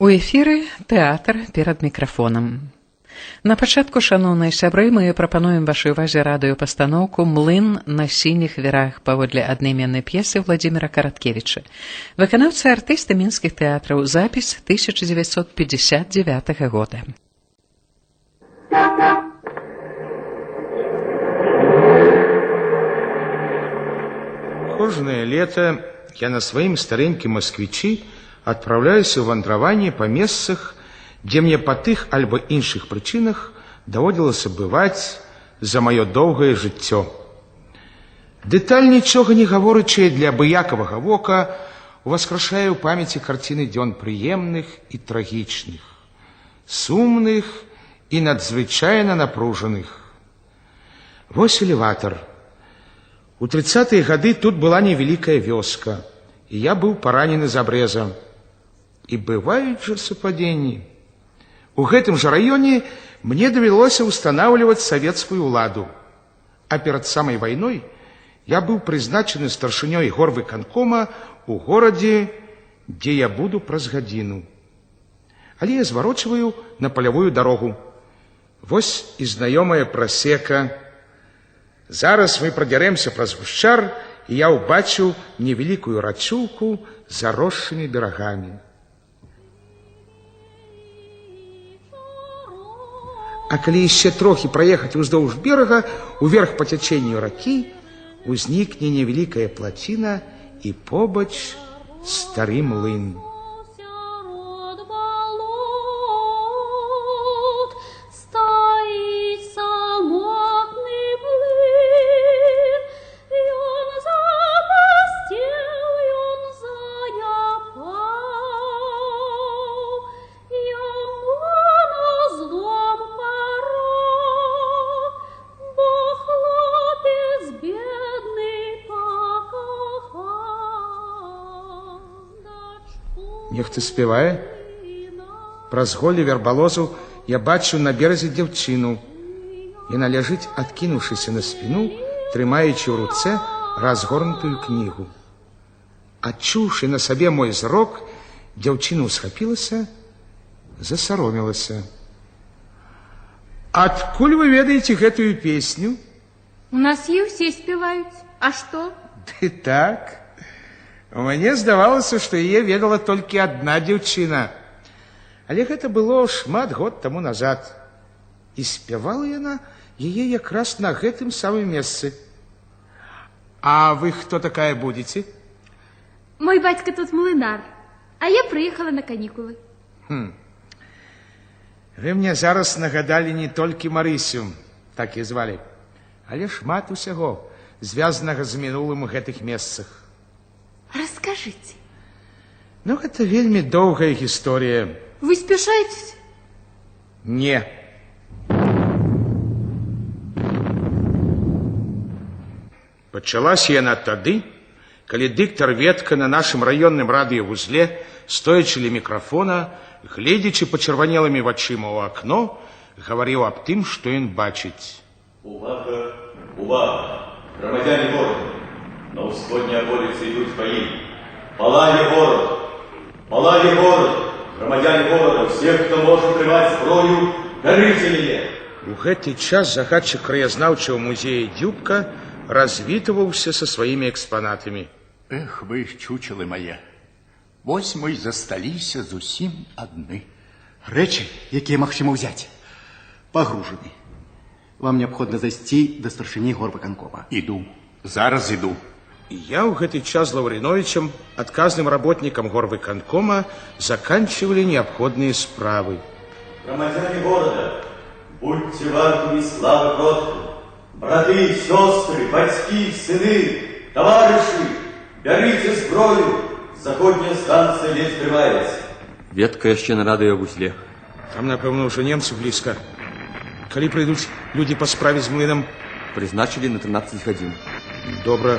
У эфіры тэатр перад мікрафонам. На пачатку, шаноўныя сябры, мы прапануем вашай увазе радыёпастаноўку «Млын на сініх верах» паводле аднайменнай п'есы Владзіміра Караткевіча. Выканаўцы артысты мінскіх тэатраў. Запіс 1959 года. Кожнае лета я на сваім старэнькім «Масквічы» адпраўляюся ў вандраванне па месцах, дзе мне па тых альбо іншых прычынах даводзілася бываць за маё доўгае жыццё. Дэталь, нічога не гаворачая для абыякавага вока, уваскрашае ў памяці карціны дзён прыемных і трагічных, сумных і надзвычайна напружаных. Вось элеватар. У 30-е гады тут была невялікая вёска, і я быў паранены з абрэза. І бываюць жа супадзенні. У гэтым жа раёне мне давялося ўстанаўліваць савецкую ўладу. А перад самай вайной я быў прызначаны старшынёй горвыканкома ў горадзе, дзе я буду праз гадзіну. Але я зварочваю на палявую дарогу. Вось і знаёмая прасека. Зараз мы прадзярэмся праз гушчар, і я ўбачыў невялікую рачулку з заросшымі берагамі. А калі яшчэ трохі праехаць уздоўж берага, уверх па цячэнню ракі, узнікне невялікая плаціна і побач стары млын. Нехта спявае. Праз голле вербалозу я бачу на беразе дзяўчыну. Яна ляжыць, адкінуўшыся на спіну, трымаючы ў руцэ разгорнутую кнігу. Адчуўшы на сабе мой зрок, дзяўчына ўсхапілася, засаромілася. Адкуль вы ведаеце гэтую песню? У нас яе ўсе спяваюць. А што? Ды так. Мне здавалася, што яе ведала толькі адна дзяўчына. Але гэта было шмат год таму назад. І спявала яна яе якраз на гэтым самым месцы. А вы хто такая будете? Мой бацька тут млынар, а я прыехала на канікулы. Вы мне зараз нагадалі не толькі Марысю, так яе звалі, але шмат усяго, звязанага з мінулым у гэтых месцах. Расскажите. Ну, гэта вельмі доўгая гісторыя. Вы спяшаетесь? Не. Пачалася яна тады, калі дыктар Ветка на нашым раённым радыёвузле, стоячы ля мікрафона, гледзячы пачырванелымі вачыма ў акно, гаварыў аб тым, што ён бачыць. Увага, увага, грамадзяне горада! На ўсходняй аболіцы ідуць баі. Палае горад! Палае горад! Грамадзяне горада, усе, хто можа трымаць зброю, бярыце яе! У гэты час загадчык краязнаўчага музея Дзюбка развітваўся са сваімі экспанатамі. Эх вы, чучелы мае, вось мы і засталіся зусім адны. Рэчы, якія магчыма ўзяць, пагружаны. Вам неабходна зайсці да старшыні горвыканкома. Іду, зараз іду. І я ў гэты час з Лаўрыновічам, адказным работнікам горвыканкома, заканчивалі неабходныя справы. Грамадзяне горада, будьце вартымі славы продкаў. Браты, сёстры, бацькі, сыны, таварышы, бярыце зброю, заходняя станцыя ледзь трымаецца. Ветка яшчэ на радыёвузле. Там, напэўна, ўжо немцы блізка. Калі прыйдуць людзі па справе з млынам? Прызначылі на 13 гадзін. Добра.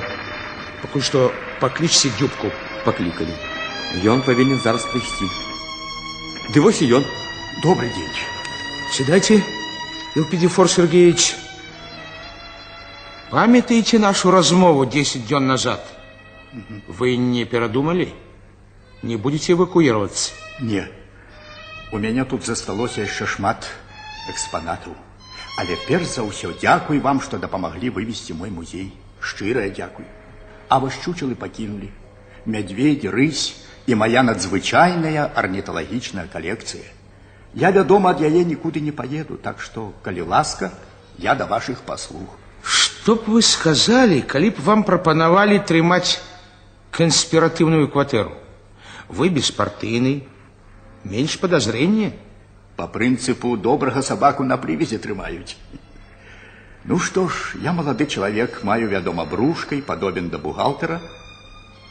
Пакуль што паклічце Дзюбку. Паклікалі. Ён павінен зараз прыйсці. Ды вось і ён. Добрый дзень. Сядайце, Елпидифор Сергеевич. Памятаеце нашу размову 10 дзён назад? Вы не перадумалі? Не будете эвакуироваться? Не. У мяне тут засталося яшчэ шмат экспанатаў. Але перш за ўсё дзякуй вам, што дапамаглі вывесці мой музей. Шчырае дзякуй. А вось чучалы пакінулі. Мядзведь, рысь і мая надзвычайная арніталагічная калекцыя. Я, вядома, ад яе нікуды не паеду, так што, калі ласка, я да вашых паслуг. Што б вы сказалі, калі б вам прапанавалі трымаць канспіратыўную кватэру? Вы беспартыйны, менш падазрэння. Па прынцыпу добрага сабаку на прывязе трымаюць. Ну што ж, я малады чалавек, маю, вядома, брушка і падобен да бухгалтера,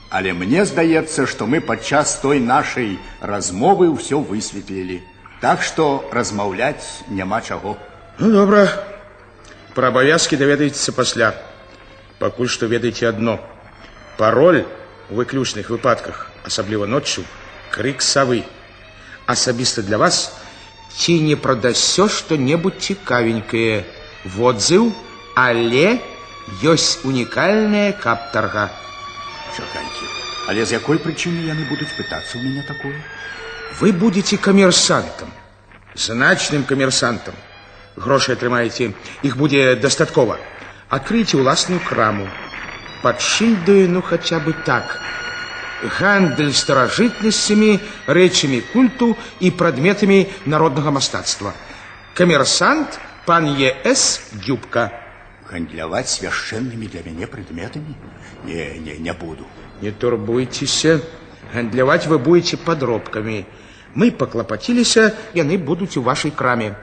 але мне здаецца, што мы падчас той нашай размовы ўсё высветлілі. Так што размаўляць няма чаго. Ну, добра. Пра абавязкі даведаецеся пасля. Пакуль што ведаеце адно. Пароль у выключных выпадках, асабліва ноччу, крык савы. Асабіста для вас ці не прадасце што-небудзь цікавенькае. Водзыў, але ёсць унікальная каптарга. Чакайце, але з якой прычыны яны будуць пытацца ў мяне такое? Вы будете камерсантам, значным камерсантам. Грошы атрымаеце, іх будзе дастаткова. Адкрыйце ўласную краму. Пад шыльдаю, ну, хаця бы так. Гандаль старажытнасцямі, рэчамі культу і прадметамі народнага мастацтва. Камерсант пан Е.С. Дюбка. Гандляваць свяшчэннымі для мяне прадметамі? Не, не, не буду. Не турбуйцеся. Гандляваць вы будете падробкамі. Мы паклапаціліся, яны будуць у вашай краме.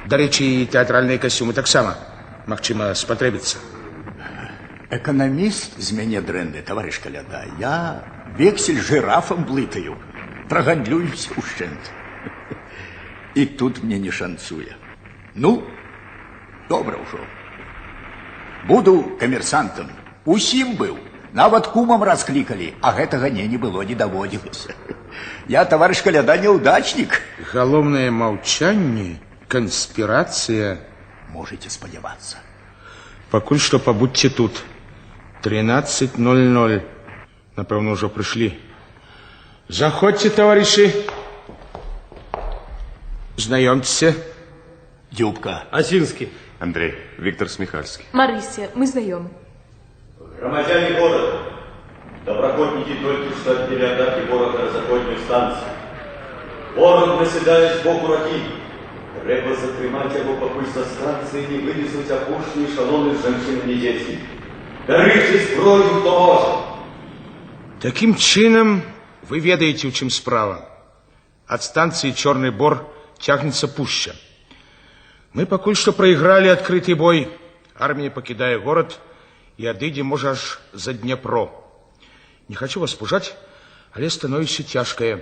Дарэчы, і тэатральныя касцюмы таксама, магчыма, спатрэбіцца. Эканаміст з мяне дрэнны, таварыш Каляда. Я вексель жырафам блытаю, прагандлююся ўшчэнт. І тут мне не шанцуе. Ну, добра ўжо. Буду камерсантам. Усім быў. Нават кумам расклікалі, а гэтага не было, не даводзілася. Я, таварыш Каляда, няўдачнік. Галоўнае маўчанне, канспірацыя. Можете спадзявацца. Пакуль што пабудзьце тут. 13:00. Напэўна, ўжо прыйшлі. Заходзьце, таварышы. Знаёмцеся. Дюбка. Осинский. Андрей, Виктор Смехальский. Марыся, мы знаёмы. Громадяне города, доброхотники только что отбили атаки города заходнюю станцию. Город наседает сбоку раки. Трэба затрымаць яго, пакуль са станцыі не вывезуць апошнія эшалоны з жанчынамі і дзецьмі. Бярыце зброю, хто можа. Такім чынам, вы ведаеце, у чым справа. Ад станцыі Чорны Бор цягнецца пушча. Мы пакуль што прайгралі адкрыты бой. Армія пакідае горад і адыдзе, можа, аж за Дняпро. Не хачу вас пужаць, але становішча цяжкае.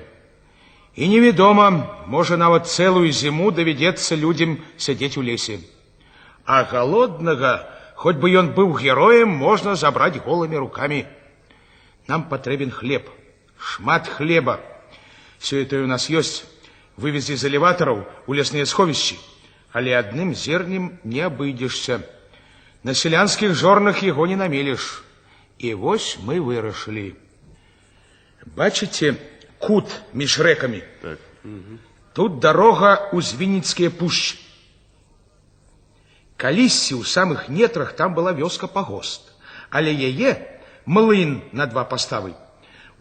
І невядома, можа, нават цэлую зіму давядзецца людзям сядзець у лесе. А галоднага, хоць бы ён быў героем, можна забраць голымі рукамі. Нам патрэбен хлеб, шмат хлеба. Всё это у нас ёсць. Вывезлі з элеватараў у лясныя сховішчы, але адным зернем не абыдзешся. На сялянскіх жорнах яго не намелеш. І вось мы вырашылі. Бачыце кут між рэкамі? Так. Тут дарога ў Звініцкія пушчы. Калісьці ў самых нетрах там была вёска Пагост, але яе млын на два паставы.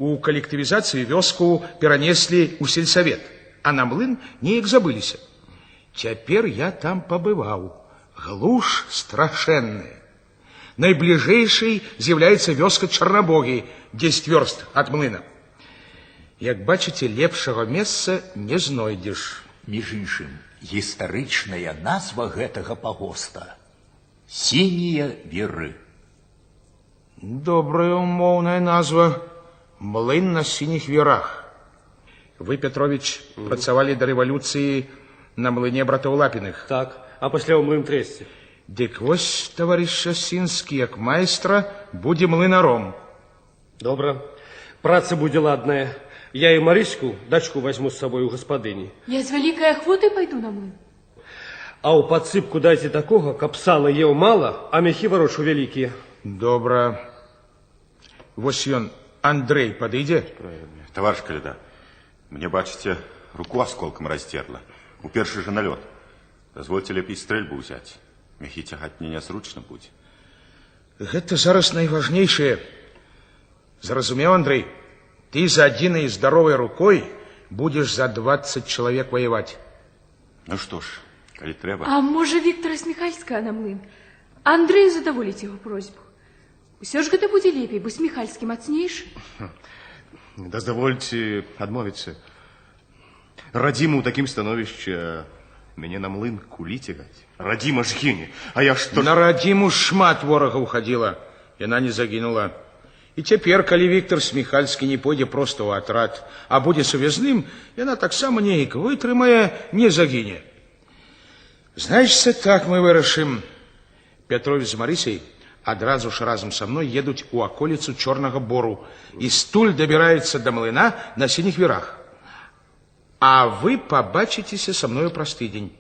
У калектывізацыі вёску перанеслі ў сельсавет, а на млын неяк забыліся. Цяпер я там пабываў. Глуш страшэнная. Найбліжэйшай з'яўляецца вёска Чарнабогі, 10 вёрст ад млына. Як бачыце, лепшага месца не знойдзеш. Між іншым, гістарычная назва гэтага пагоста – Сінія Веры. Добрая умоўная назва. Млын на Сініх Верах. Вы, Петрович, працавалі да рэвалюцыі на млыне братоў Лапіных. Так, а пасля ў Млынтрэсце. Дык вось, таварыш Асінскі, як майстра, будзе млынаром. Добра. Праца будзе ладная. Я і Марыську, дачку, возьму з сабой у гаспадыні. Я з вялікай ахвотай пайду на млын. А ў падсыпку дайце такога, каб сала еў мала, а мяхі варочу вялікія. Добра. Вось ён, Андрей, падыдзе? Таварыш Каляда, мне, бачыце, Руку осколком раздерла. У першы же налёт. Дазвольце лепей стрэльбу ўзяць. Мяхі цягаць мне нязручна будзе. Гэта зараз найважнейшае. Зразумеў, Андрей? Ты за адзінай здаровай рукой будзеш за 20 чалавек ваяваць. Ну што ж, калі трэба. А можа, Віктора Сміхальскага на млын? Андрэю задаволіць яго просьбу. Усё ж гэта будзе лепей, бо Сміхальскі мацнейшы. Дазвольце адмовіцца. Радзіма ў такім становішчы, мяне на млын кулі цягаць. Радзіма ж гіне, а я што... На радзіму шмат ворагаў хадзіла, яна не загінула. І цяпер, калі Віктор Сміхальскі не пойдзе проста ў атрад, а будзе сувязным, яна таксама неяк вытрымае, не загіне. Значыцца, так мы вырашым. Пятровіч з Марысяй адразу ж разам са мной едуць у аколіцу Чорнага Бору і стуль дабіраюцца да млына на Сініх Вірах. А вы пабачыцеся са мною праз тыдзень.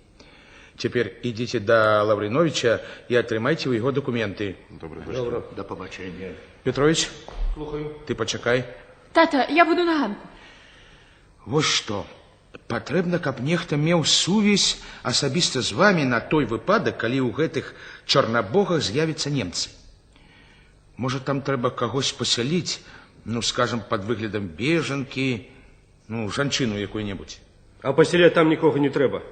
Цяпер ідзіце да Лаўрыновіча і атрымайце ў яго дакументы. Добра, добра. Да пабачэння. Пятровіч, Слухаю. Ты пачакай. Тата, я буду на ганку. Вось што. Патрэбна, каб нехта меў сувязь асабіста з вамі на той выпадак, калі ў гэтых чарнабогах з'явяцца немцы. Можа, там трэба кагось пасяліць, ну, скажам, пад выглядам бежанкі, ну, жанчыну якую-небудзь. А пасяляць там нікога не трэба.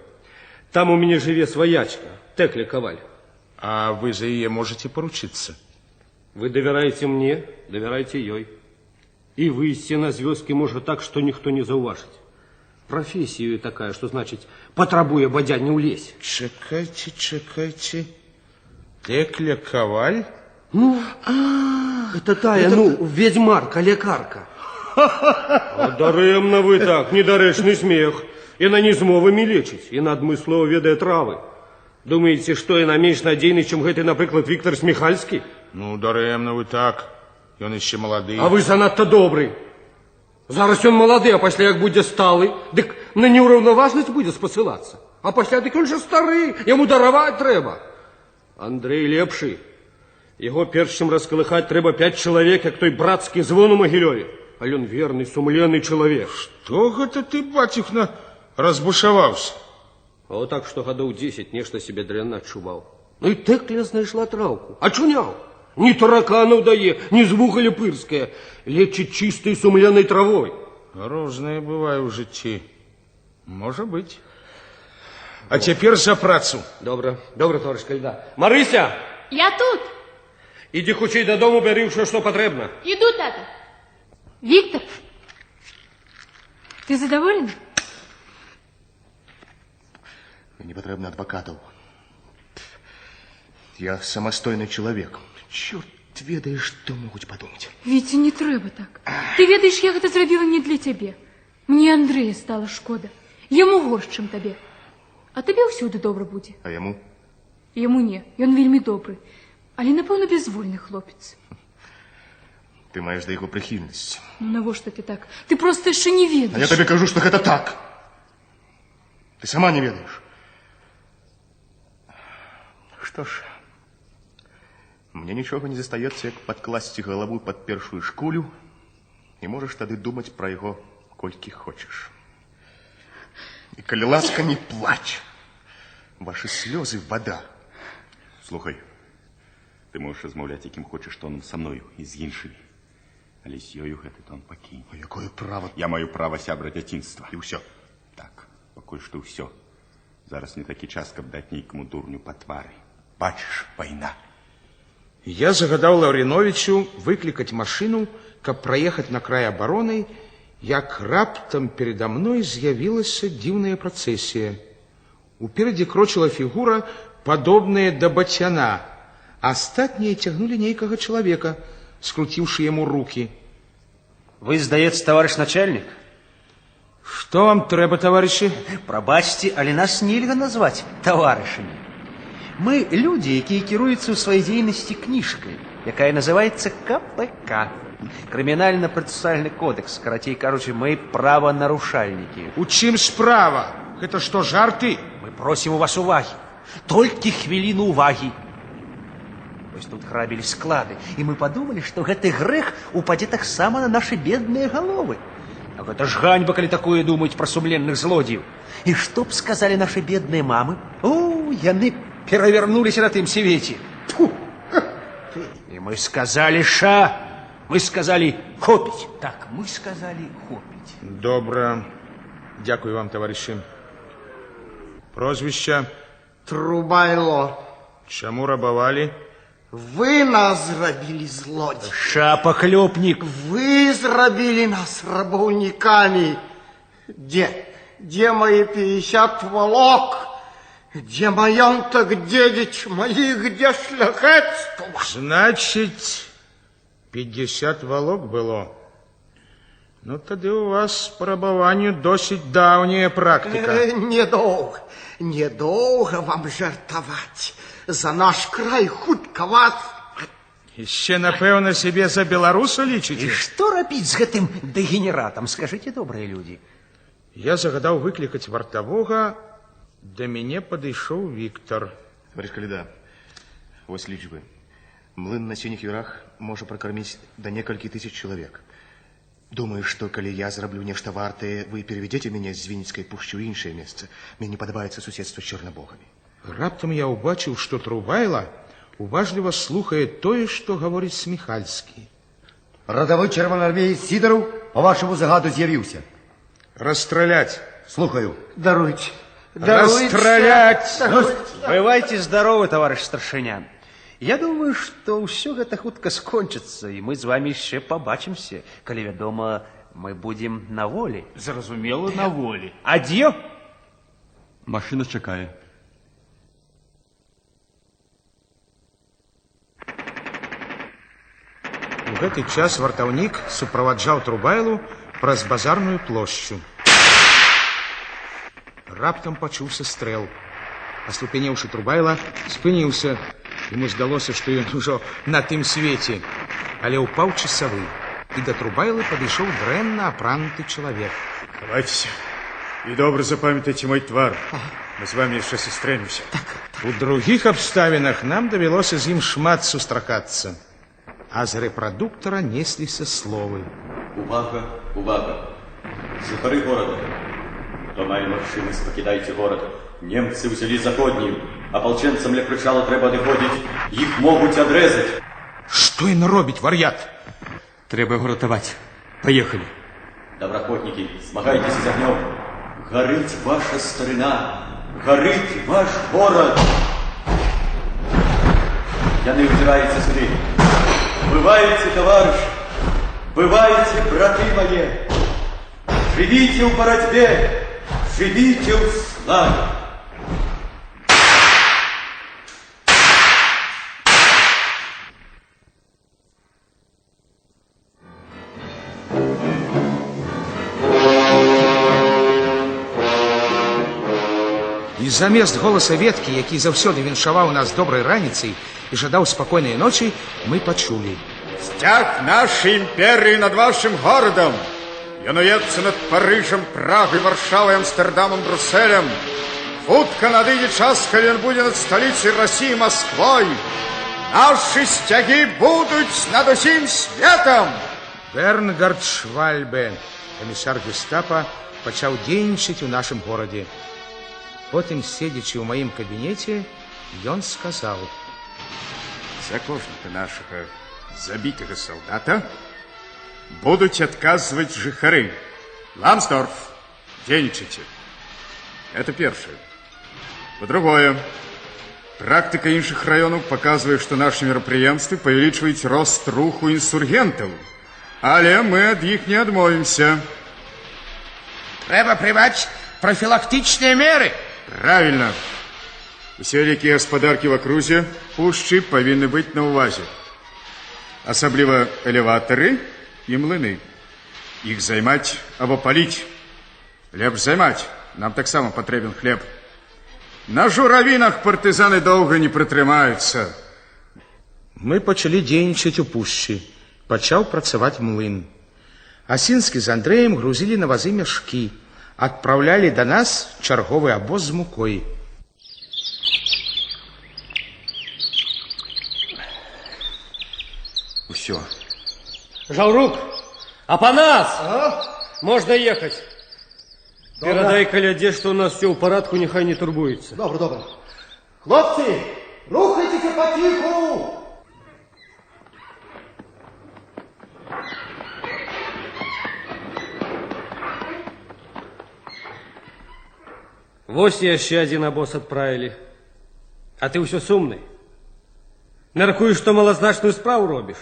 Там у мяне жыве сваячка, Тэкля Каваль. А вы за яе можаце паручыцца? Вы давяраеце мне, давярайце ёй. І выйсці на з вёскі можа так, што ніхто не заўважыць. Прафесія такая, што значыць, патрабуе бадзяння ў лесе. Чакайце, чакайце. Тэкля Каваль? Ну, это тая, ну, ведзьмарка, лекарка. А дарэмна вы так, недарэчны смех. Яна не змовамі лечыць, яна адмыслова ведае травы. Думаеце, што яна менш надзейны, чым гэты, напрыклад, Віктор Сміхальскі? Ну, дарэмна вы так. Ён яшчэ малады. А вы занадта добры. Зараз ён малады, а пасля як будзе сталы, дык на неўраўнаважнасць будзе спасылацца. А пасля дык ён жа стары, яму дараваць трэба. Андрей лепшы. Яго перш чым раскалыхаць трэба 5 чалавек, як той брацкі звон у Магілёве. А ён верны, сумленны чалавек. Што гэта ты, бацюхна, разбушаваўся? А вот так, што гадоў 10 нешта сябе дрэнна адчуваў. Ну і Тэкля знайшла траўку. Ачуняў. Ні тараканаў дае, ні з вугаля пырская. Лечыць чыстай сумленнай травой. Рознае бывае ў жыцці. Можа быць. А цяпер за працу. Добра, добра, таварыш Каляда. Марыся! Я тут. Ідзі хутчэй дадому, бяры ўсё, што патрэбна. Іду, тата. Віктор, ты задаволены? Мне не патрэбна адвакатаў. Я самастойны чалавек. Чорт ведае, што могуць падумаць. Віця, не трэба так. Ты ведаеш, я гэта зрабіла не для цябе. Мне Андрэя стала шкода. Яму горш, чым табе. А табе ўсюды добра будзе. А яму? Яму не. Ён вельмі добры. Але, напэўна, бязвольны хлопец. Ты маеш да яго прыхільнасць. Ну, навошта ты так? Ты проста яшчэ не ведаеш. А я табе кажу, што гэта так. Ты сама не ведаеш. Што ж, мне нічога не застаецца, як падкласці галаву пад першую ж кулю, і можаш тады думаць пра яго колькі хочаш. І калі ласка, не плач. Вашы слёзы вода. Слухай, ты можаш размаўляць якім хочаш тонам са мною і з іншымі. Але з ёю гэты тон пакінь. А якое права? Я маю права сябра дзяцінства. І ўсё. Так, пакуль што ўсё. Зараз не такі час, каб даць нейкаму дурню па твары. Бачыш, вайна. Я загадаў Лаўрыновічу выклікаць машыну, каб праехаць на край абароны, як раптам перада мной з'явілася дзіўная працэсія. Уперадзе крочыла фігура, падобная да бацяна. Астатнія цягнулі нейкага чалавека, скруціўшы яму рукі. Вы, здаецца, таварыш начальнік? Што вам трэба, таварышы? Прабачце, але нас нельга назваць таварышамі. Мы людзі, якія кіруюцца ў сваёй дзейнасці кніжкай, якая называецца КПК. Крымінальна-працэсуальны кодэкс. Карацей кажучы, мы праванарушальнікі. У чым справа? Гэта што, жарты? Мы просім у вас увагі. Толькі хвіліну увагі. Вось тут грабілі склады, і мы падумалі, што гэты грэх упадзе таксама на нашы бедныя галовы. А гэта ж ганьба, калі такое думаюць пра сумленных злодзеяў. І што б сказалі нашы бедныя мамы? О, яны перавярнуліся на тым свеце. Тьфу! І мы сказалі ша, мы сказалі хопіць. Так, мы сказалі хопіць. Добра. Дзякую вам, таварышы. Прозвішча? Трубайло. Чаму рабавалі? Вы нас зрабілі злодзеямі. Ша, пахлёбнік. Вы зрабілі нас рабаўнікамі. Дзе? Дзе мае 50 валок? Дзе маёнтак дзедзіч маіх, дзе шляхецтва? Значыць, 50 валок было. Ну, тады у вас па рабаванню досыць даўняя практыка. Недоўга, недоўга вам жартаваць. За наш край хутка вас... Яшчэ, напэўна, сябе за беларуса лічыце? І што рабіць з гэтым дэгенератам, скажыце, добрыя людзі? Я загадаў выклікаць вартавога, да мяне падышоў Віктор. Таварыш Каляда, вось лічбы. Млын на Сініх Юрах можа пракарміць да некалькі тысяч чалавек. Думаю, што калі я зраблю нешта вартае, вы перавядзеце мяне з Вінніцкай пушчы ў іншае месца. Мне не падабаецца суседства з чорнабогамі. Раптам я ўбачыў, што Трубайла уважліва слухае тое, што гаворыць Сміхальскі. Радавы чырвонаармеец Сідараў па вашаму загаду з'явіўся. Расстраляць. Слухаю. Даруйце. Расстраляць! Бывайце здаровы, таварыш старшыня. Я думаю, што ўсё гэта хутка скончыцца, і мы з вамі яшчэ пабачымся, калі, вядома, мы будзем на волі. Зразумела, на волі. Ад'ё! Машына чакае. У гэты час вартаўнік суправаджаў Трубайлу праз базарную плошчу. Раптам пачуўся стрэл. Аслупянеўшы Трубайла, спыніўся. Яму здалося, што ён ужо на тым свеце. Але ўпаў часавы, і да Трубайлы падышоў дрэнна апрануты чалавек. Хавайцеся і добра запамятайце мой твар. Мы з вамі яшчэ сустрэнемся. У другіх абставінах нам давялося з ім шмат сустракацца. А з рэпрадуктара несліся словы. Увага, увага! Жыхары горада! Хто мае магчымасць, пакідайце горад. Немцы ўзялі заходні. Апалчэнцам ля прычала трэба адыходзіць. Іх могуць адрэзаць. Што ён робіць, вар'ят? Трэба яго ратаваць. Паехалі. Добраахвотнікі, змагайцеся з агнём. Гарыць ваша старына, гарыць ваш горад. Яны ўдзіраюцца сюды. Бывайце, таварыш, бывайце, браты мае. Жывіце ў барацьбе, жывіце ў славе. І замест голаса веткі, які заўсёды віншаваў нас добрай раніцай і жадаў спакойнай ночы, мы пачулі. Сцяг нашай імперыі над вашым горадам. Ён уецца над Парыжам, Прагай, Варшавай, Амстердамам, Брусселем. Хутка надыдзе час, калі ён будзе над сталіцай Расіі Масквой. Нашы сцягі будуць над усім светам. Бернгард Швальбе, камісар гестапа, пачаў дзейнічаць у нашым горадзе. Потым, седзячы ў маім кабінеце, ён сказаў: За кожнага нашага забітага салдата будуць адказваць жыхары. Ламсдорф, дзейнічайце. Это першае. Па-другое, практыка іншых раёнаў паказвае, што нашы мерапрыемствы павялічваюць рост руху інсургентаў. Але мы ад іх не адмовімся. Трэба прымаць прафілактычныя меры. Правільна. Усе вялікія гаспадаркі в акрузе пушчы павінны быць на ўвазе. Асабліва элеватары і млыны. Іх займаць або паліць. Лепш займаць. Нам таксама патрэбен хлеб. На журавінах партызаны доўга не прытрымаюцца. Мы пачалі дзейнічаць у пушчы. Пачаў працаваць млын. Асінскі з Андрэем грузілі на вазы мяшкі. Адпраўлялі да нас чарговы абоз з мукой. Усё. Жаўрук, Апанас! Можна ехаць. Добра. Перадай Калядзе, што ў нас усё ў парадку, няхай не турбуецца. Добра, добра. Хлопцы, рухайцеся паціху! Вось яшчэ адзін абоз адправілі. А ты ўсё сумны. Мяркую, што малазначную справу робіш.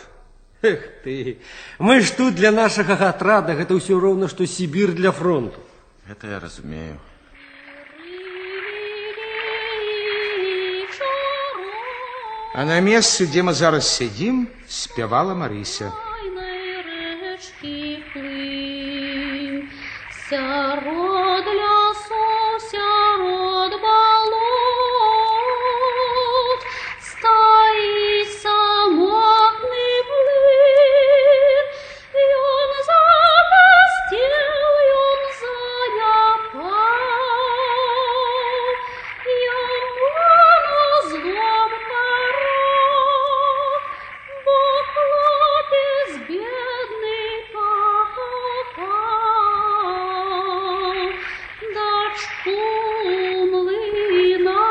Эх ты, мы ж тут для нашага атрада, гэта ўсё роўна, што Сібір для фронту. Гэта я разумею. А на месцы, дзе мы зараз сядзім, спявала Марыся. Рэчкі плынь, сярод лясоў, сярод балот, стаіць самотны млын. Ён запусцеў, ён заняпаў, яму на злом пара, бо хлопец бедны пахаваў дачку млынара.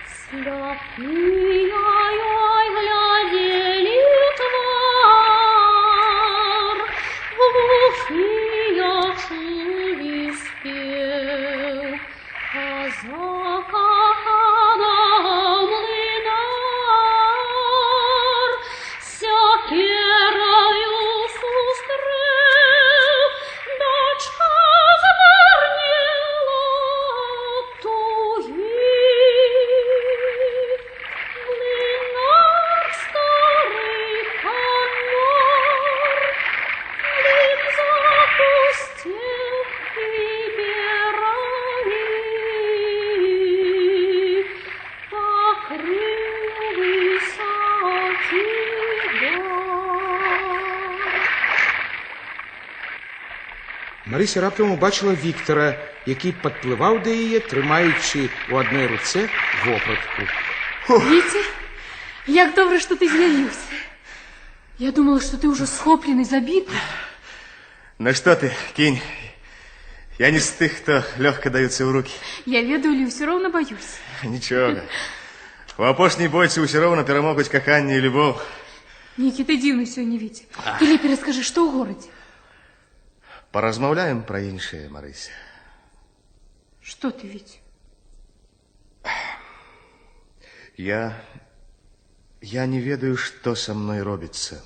Сляпыя ёй глядзелі твар, глухія чулі спеў, а закаханага млынар сякераю сустрэў, дачка змарнела ад тугі. Млынар стары памёр, млын запусцеў і берагі пакрыў высокі бор. Марыся раптам убачыла Віктара, які падплываў да яе, трымаючы ў адной руцэ вопратку. Віця, як добра, што ты з'явіўся. Я думала, што ты ўжо схоплены, забіты. Ну што ты, кінь. Я не з тых, хто лёгка даюцца ў рукі. Я ведаю, але ўсё роўна баюсь. Нічога. У апошняй бойцы ўсё роўна перамогуць каханне і любоў. Нейкі ты дзіўны сёння, Віця. Ты лепей раскажы, што ў горадзе? Паразмаўляем пра іншае, Марыся. Што ты, Віця? Я не ведаю, што са мной робіцца.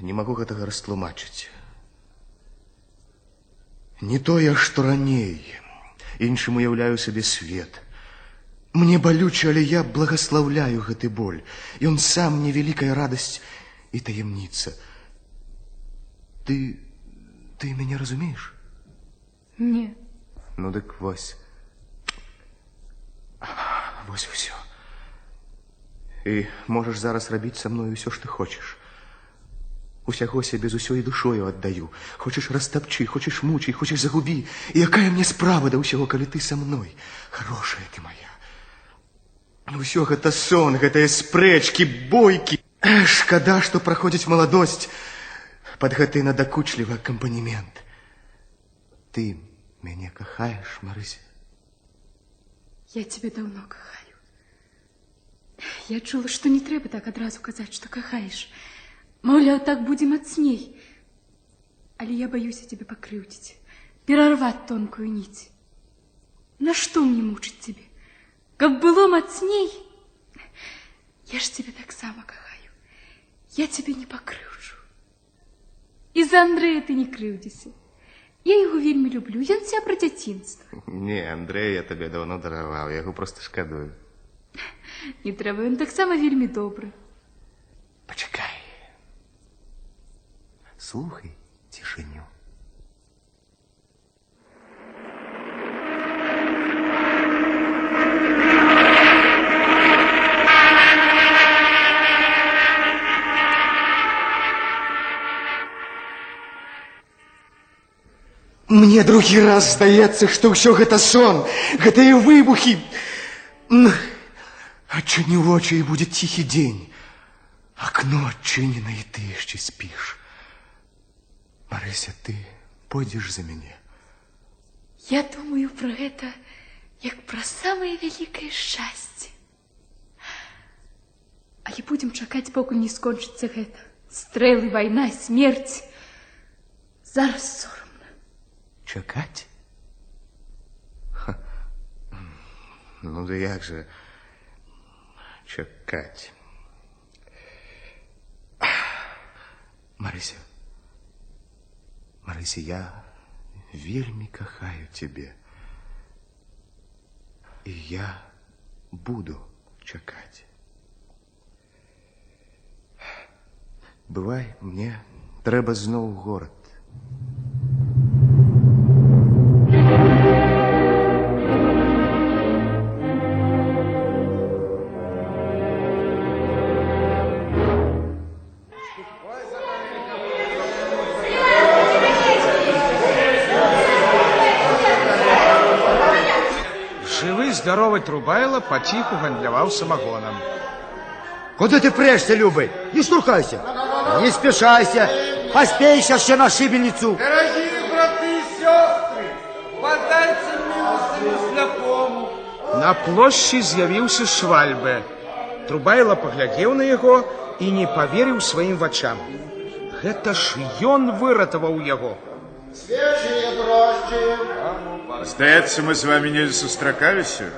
Не магу гэтага растлумачыць. Не тое, што раней. Іншым уяўляю сабе свет. Мне балюча, але я благаслаўляю гэты боль. Ён сам мне вялікая радасць і таямніца. Ты мяне разумееш? Не. Ну дык вось. Вось усё. І можаш зараз рабіць са мною ўсё, што хочаш. Усяго сябе з усёй душою аддаю. Хочаш растапчы, хочаш мучай, хочаш загубі. І якая мне справа да ўсяго, калі ты са мной? Хорошая ты моя. Усё гэта сон, гэтыя спрэчкі, бойкі. Шкада, што праходзіць маладосць пад гэты надакучлівы акампанемент. Ты мяне кахаеш, Марыся? Я цябе даўно кахаю. Я чула, што не трэба так адразу казаць, што кахаеш. Маўляў, так будзе мацней. Але я баюся цябе пакрыўдзіць, перарваць тонкую ніць. Нашто мне мучыць цябе? Каб было мацней, я ж цябе таксама кахаю. Я цябе не пакрыўджу. І за Андрэя ты не крыўдзіся. Я яго вельмі люблю, ён сябра дзяцінства. Не, Андрэй, я табе даўно дараваў, я яго проста шкадую. Не трэба, ён таксама вельмі добры. Пачакай. Слухай цішыню. Мне другі раз здаецца, што ўсё гэта сон, гэтыя выбухі. Адчыні вочы, і будзе ціхі дзень. Акно адчынена, і ты яшчэ спіш. Марыся, ты пойдзеш за мяне? Я думаю пра гэта, як пра самае вялікае шчасце. Але будзем чакаць, пакуль не скончыцца гэта. Стрэлы, вайна, смерць. Зараз сорамна. Чакаць? Ха. Ну да як же чакаць? Марыся, Марыся, я вельмі кахаю цябе. І я буду чакаць. Бывай, мне трэба зноў у горад. Жывы, здаровы Трубайла паціху гандляваў самагонам. Куды ты прэшся, любы? Не штурхайся. Не спяшайся. Паспееш яшчэ на шыбеніцу. Дорогие браты и сестры, подайте милостыню слепому. На плошчы з'явіўся Швальбе. Трубайла паглядзеў на яго і не паверыў сваім вачам. Гэта ж ён выратаваў яго. Свежие дрожжи. Здаецца, мы з вамі не сустракаліся.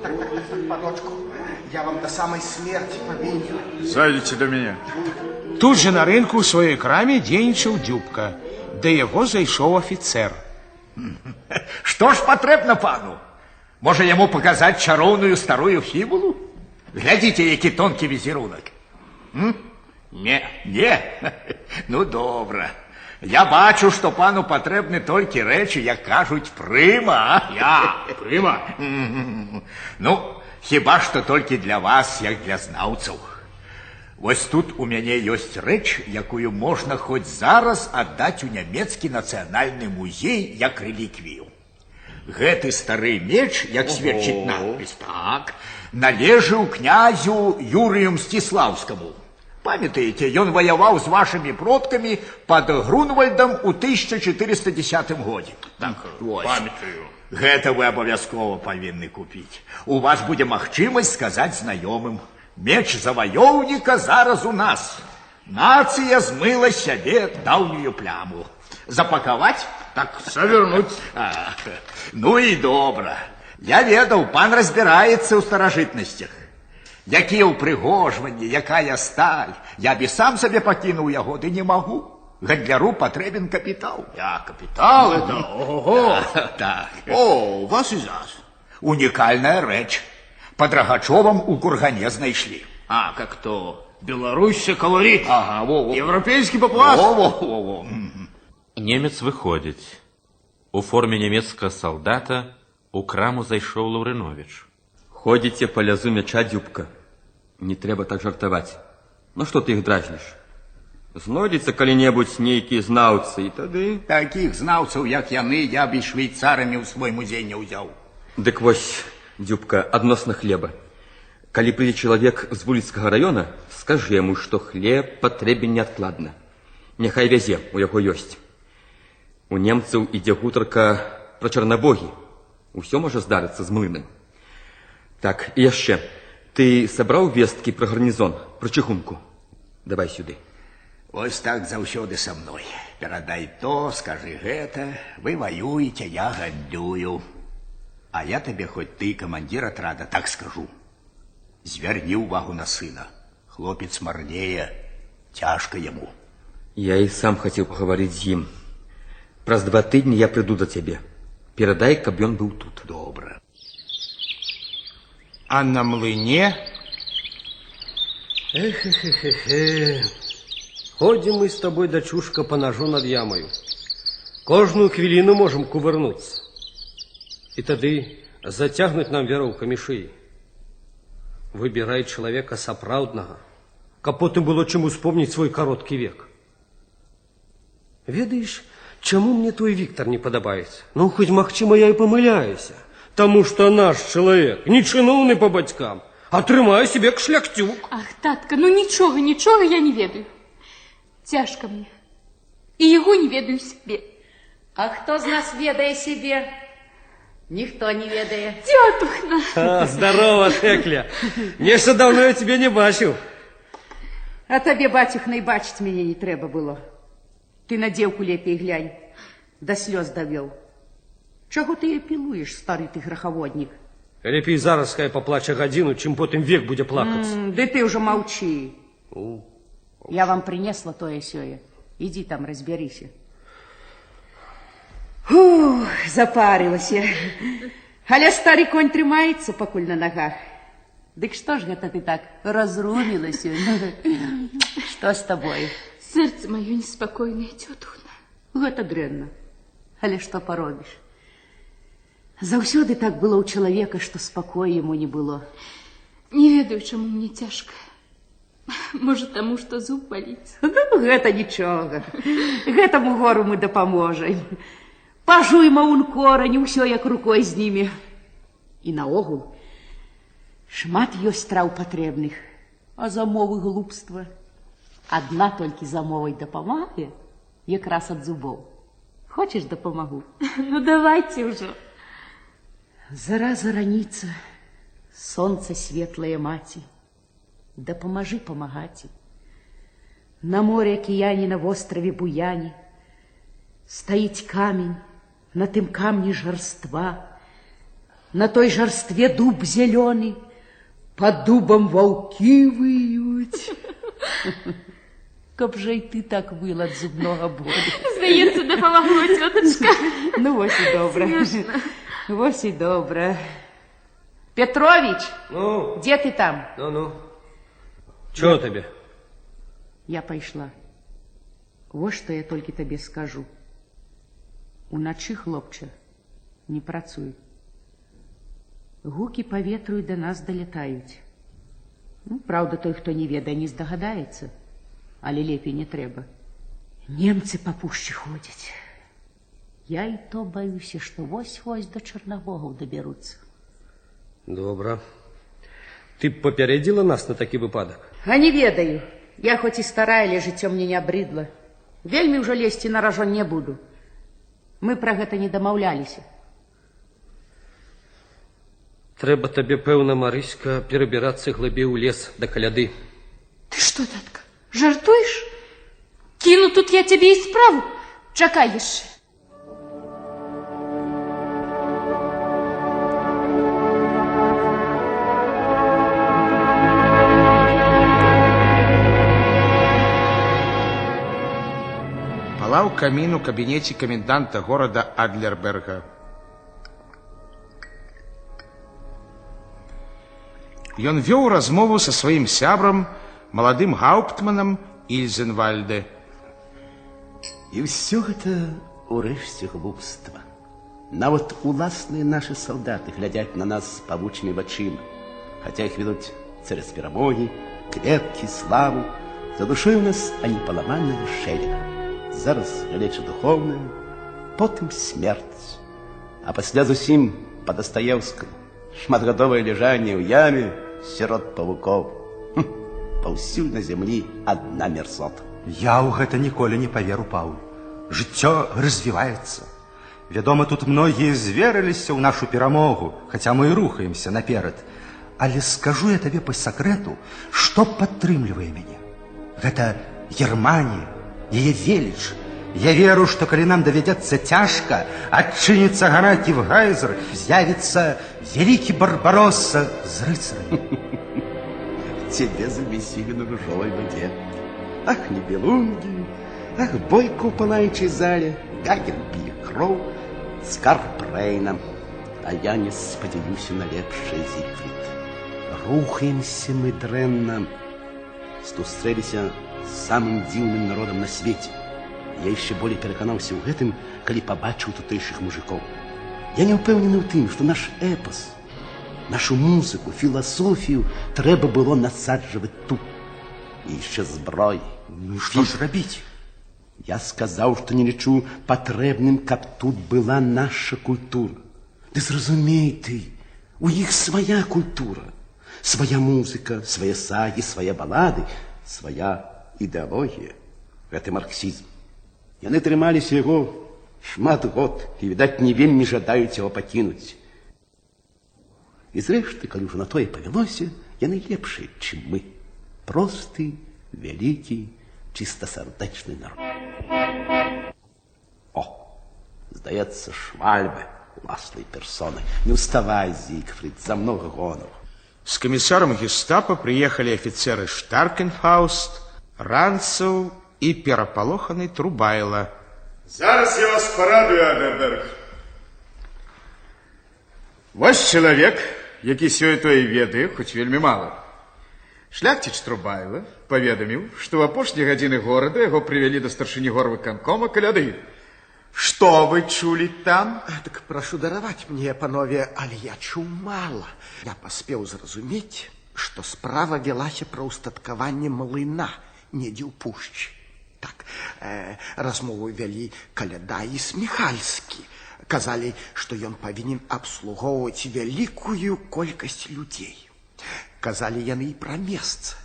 Так, так, так, так, паночку, я вам до самой смерти повинен. Зайдзіце да мяне. Тут жа на рынку ў сваёй краме дзейнічаў Дзюбка. Да яго зайшоў афіцэр. Што ж патрэбна пану? Можа, яму паказаць чароўную старую фібулу? Глядзіце, які тонкі візерунак. М? Не, не. Ну, добра. Я бачу, што пану патрэбны толькі рэчы, як кажуць, прыма. Я, прыма. Ну, хіба што толькі для вас, як для знаўцаў. Вось тут у мяне ёсць рэч, якую можна хоць зараз аддаць у нямецкі нацыянальны музей як рэліквію. Гэты стары меч, як сведчыць надпіс, так, належыў князю Юрыю Мсціслаўскаму. Памятаеце, ён ваяваў з вашымі продкамі пад Грунвальдам у 1410 годзе. Так, вось. Памятаю. Гэта вы абавязкова павінны купіць. У вас будзе магчымасць сказаць знаёмым: меч заваёўніка зараз у нас. Нацыя змыла з сябе даўнюю пляму. Запакаваць? Так, завернуць. А, ну і добра. Я ведаў, пан разбіраецца ў старажытнасцях. Якія ўпрыгожванні, якая сталь. Я б і сам сабе пакінуў яго, ды не магу. Гандляру патрэбен капітал. Я капітал, это ого-го. Так. О, у вас і зас. Унікальная рэч. Пад Рагачовам у кургане знайшлі. А, как то Беларусь колорит. Ага, во, во. Европейский папуас. Во, во, во, во. Немец выходзіць. У форме нямецкага салдата у краму зайшоў Лаўрыновіч. Ходзіце па лязу мяча, Дзюбка. Не трэба так жартаваць. Ну што ты іх дразніш? Знойдзецца калі-небудзь нейкія знаўцы, і тады... Такіх знаўцаў, як яны, я б і швейцарамі ў свой музей не ўзяў. Дык вось, Дзюбка, адносна хлеба. Калі прыйдзе чалавек з Вуліцкага раёна, скажы яму, што хлеб патрэбен неадкладна. Няхай вязе, у яго ёсць. У немцаў ідзе гутарка пра Чарнабогі. Усё можа здарыцца з млынам. Так, і яшчэ. Ты сабраў весткі пра гарнізон, пра чыгунку? Давай сюды. Вось так заўсёды са мной. Перадай то, скажы гэта. Вы ваюеце, я гандлюю. А я табе, хоць ты камандзір атрада, так скажу. Звярні ўвагу на сына. Хлопец марнее, цяжка яму. Я і сам хацеў пагаварыць з ім. Праз 2 тыдні я прыйду да цябе. Перадай, каб ён быў тут. Добра. А на млыне... Эх, эх, эх, эх, эх. Ходзім мы з табой, дачушка, па нажу над ямаю. Кожную хвіліну можам кувырнуцца. І тады зацягнуць нам вяроўкамі шыі. Выбірай чалавека сапраўднага, каб потым было чым успомніць свой кароткі век. Ведаеш, чаму мне твой Віктор не падабаецца? Ну, хоць, магчыма, я і памыляюся. Таму што наш чалавек не чыноўны па бацькам, а трымае сябе як шляхцюк. Ах, татка, ну нічога, нічога я не ведаю. Цяжка мне. І яго не ведаю сябе. А хто з нас ведае сябе? Ніхто не ведае. Цётухна! А, здорово, Тэкля. Нешта даўно я цябе не бачыў. А табе, бацюхна, і бачыць мяне не трэба было. Ты на дзеўку лепей глянь. Да слёз давёў. Чаго ты яе пілуеш, стары ты грахаводнік? Лепей зараз хай паплача гадзіну, чым потым век будзе плакацца. Ды ты ўжо маўчы. Я вам прынесла тое сёе. Ідзі там, разбярыся. Фух, запарылася. Але стары конь трымаецца пакуль на нагах. Дык што ж гэта ты так разрумілася? Што з табою? Сэрца маё неспакойнае, цётухна. Гэта дрэнна. Але што паробіш? Заўсёды так было ў чалавека, што спакою яму не было. Не ведаю, чаму мне цяжка. Можа, таму, што зуб баліць. Ну, гэта нічога. Гэтаму гору мы дапаможам. Пажуйма ун корань, усё як рукой зніме. І наогул, шмат ёсць траў патрэбных, а замовы глупства. Адна толькі замовай дапамагае, якраз ад зубоў. Хочаш, дапамагу? Ну, давайте ўжо. Зара зараніца, сонца светлае маці, дапамажы памагаці. На море акіяне, на востраве Буяне стаіць камень, на тым камні жарства, на той жарстве дуб зялёны, пад дубам ваўкі выюць. Каб жа і ты так выла ад зубнога болю. Здаецца, дапамагло, цётачка. Ну, вось і добра. Смешна. Вось і добра. Петрович, ну? Дзе ты там? Ну-ну. Чого табе? Я пайшла. Вось што я толькі табе скажу. Уначы, хлопча, не працуй. Гукі па ветру і да нас далятаюць. Ну, праўда, той, хто не ведае, не здагадаецца. Але лепей не трэба. Немцы па пушчы ходзяць. Я і то баюся, што вось-вось да Чарнабогаў дабяруцца. Добра. Ты б папярэдзіла нас на такі выпадак? А не ведаю. Я хоць і старая, але жыццё мне не абрыдла. Вельмі ўжо лезці на ражон не буду. Мы пра гэта не дамаўляліся. Трэба табе, пэўна, Марыська, перабірацца глыбей у лес да каляды. Ты што, татка, жартуеш? Кіну тут я цябе і справу. Чакай яшчэ. Палаў камін у кабінеце каменданта горада Адлерберга. Ён вёў размову са сваім сябрам, маладым гауптманам Ільзенвальде. І ўсё гэта ўрэшце глупства. Нават уласныя нашы салдаты глядзяць на нас з павучымі вачыма, хаця іх вядуць цераз перамогі, кветкі, славу. За душой у нас ані паламаная шэлега. Зараз галеча духоўная, потым смерць, а пасля зусім па Дастаеўскаму шматгадовае ляжанне ў яме сярод павукоў. Паўсюль на зямлі адна мерзота. Я ў гэта ніколі не паверу, Паўль. Жыццё развіваецца. Вядома, тут многія зверыліся ў нашу перамогу, хаця мы і рухаемся наперад. Але скажу я табе па сакрэту, што падтрымлівае мяне. Гэта Германія, яе веліч. Я веру, што калі нам давядзецца цяжка, адчыніцца гара Кіфгайзер, з'явіцца вялікі Барбаросса з рыцарамі. Цябе замесілі на ружовай вадзе. Ах, нібелунгі, ах, бойка ў палаючай зале, Гаген п'е кроў, скарб Рэйна. А я не спадзяюся на лепшае, Зігфрід. Рухаемся мы дрэнна. Сустрэліся з самым дзіўным народам на свеце. Я яшчэ болей пераканаўся ў гэтым, калі пабачыў тутэйшых мужикоў. Я не ўпэўнены ў тым, што наш эпас, нашу музыку, філасофію трэба было насаджваць тут. І яшчэ зброі. Ну што ж рабіць? Я сказаў, што не лічу патрэбным, каб тут была наша культура. Ды зразумей ты, у іх свая культура, свая музыка, свае сагі, свае балады, свая ідэалогія. Гэта марксізм. Яны трымаліся яго шмат год і, відаць, не вельмі жадаюць яго пакінуць. І зрэшты, калі ўжо на тое павялося, яны лепшыя, чым мы. Просты, вялікі, чыстасардэчны народ. О, здаецца, Швальбе уласнай персонай. Не ўставай, Зігфрид, за многа гонару. С комиссаром гестапо приехали офицеры Штаркенфауст, Ранцев и переполоханный Трубайло. Зараз я вас парадую, Адлерберг. Вось чалавек, які сёе-тое ведае, хоць вельмі мала. Шляхціч Трубайла паведаміў, што ў апошнія гадзіны горада яго прывялі да старшыні горвыканкома Каляды. Што вы чулі там? Так прашу дараваць мне, панове, але я чуў мала. Я паспеў зразумець, што справа велася пра ўстаткаванне млына недзе ў пушчы. Так, размову вялі Каляда і Сміхальскі. Казалі, што ён павінен абслугоўваць вялікую колькасць людзей. Казалі яны і пра месца.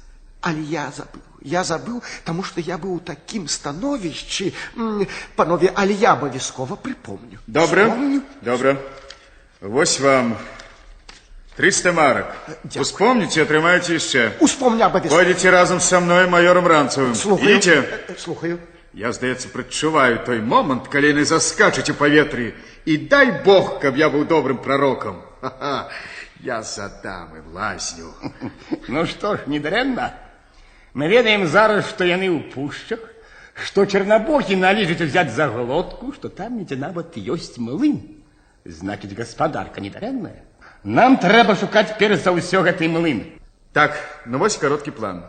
Але я забыў. Я забыў, таму што я быў у такім становішчы. Панове, але я абавязкова прыпомню. Добра, Вспомню. добра. Вось вам 300 марок. Успомніце, атрымаеце яшчэ. Успомню абавязкова. Пойдзеце разам са мной, маёрам Ранцавым. Слухаю. Ідзіце. Слухаю. Я, здаецца, прадчуваю той момант, калі яны заскачуць у паветры. І дай Бог, каб я быў добрым прарокам. Ха-ха. Я задам ім лазню. Ну што ж, недрэнна. Мы ведаем зараз, што яны ў пушчах, што чарнабогі належыць узяць за глотку, што там недзе нават ёсць млын. Значыць, гаспадарка недрэнная. Нам трэба шукаць перш за ўсё гэты млын. Так, ну вось кароткі план.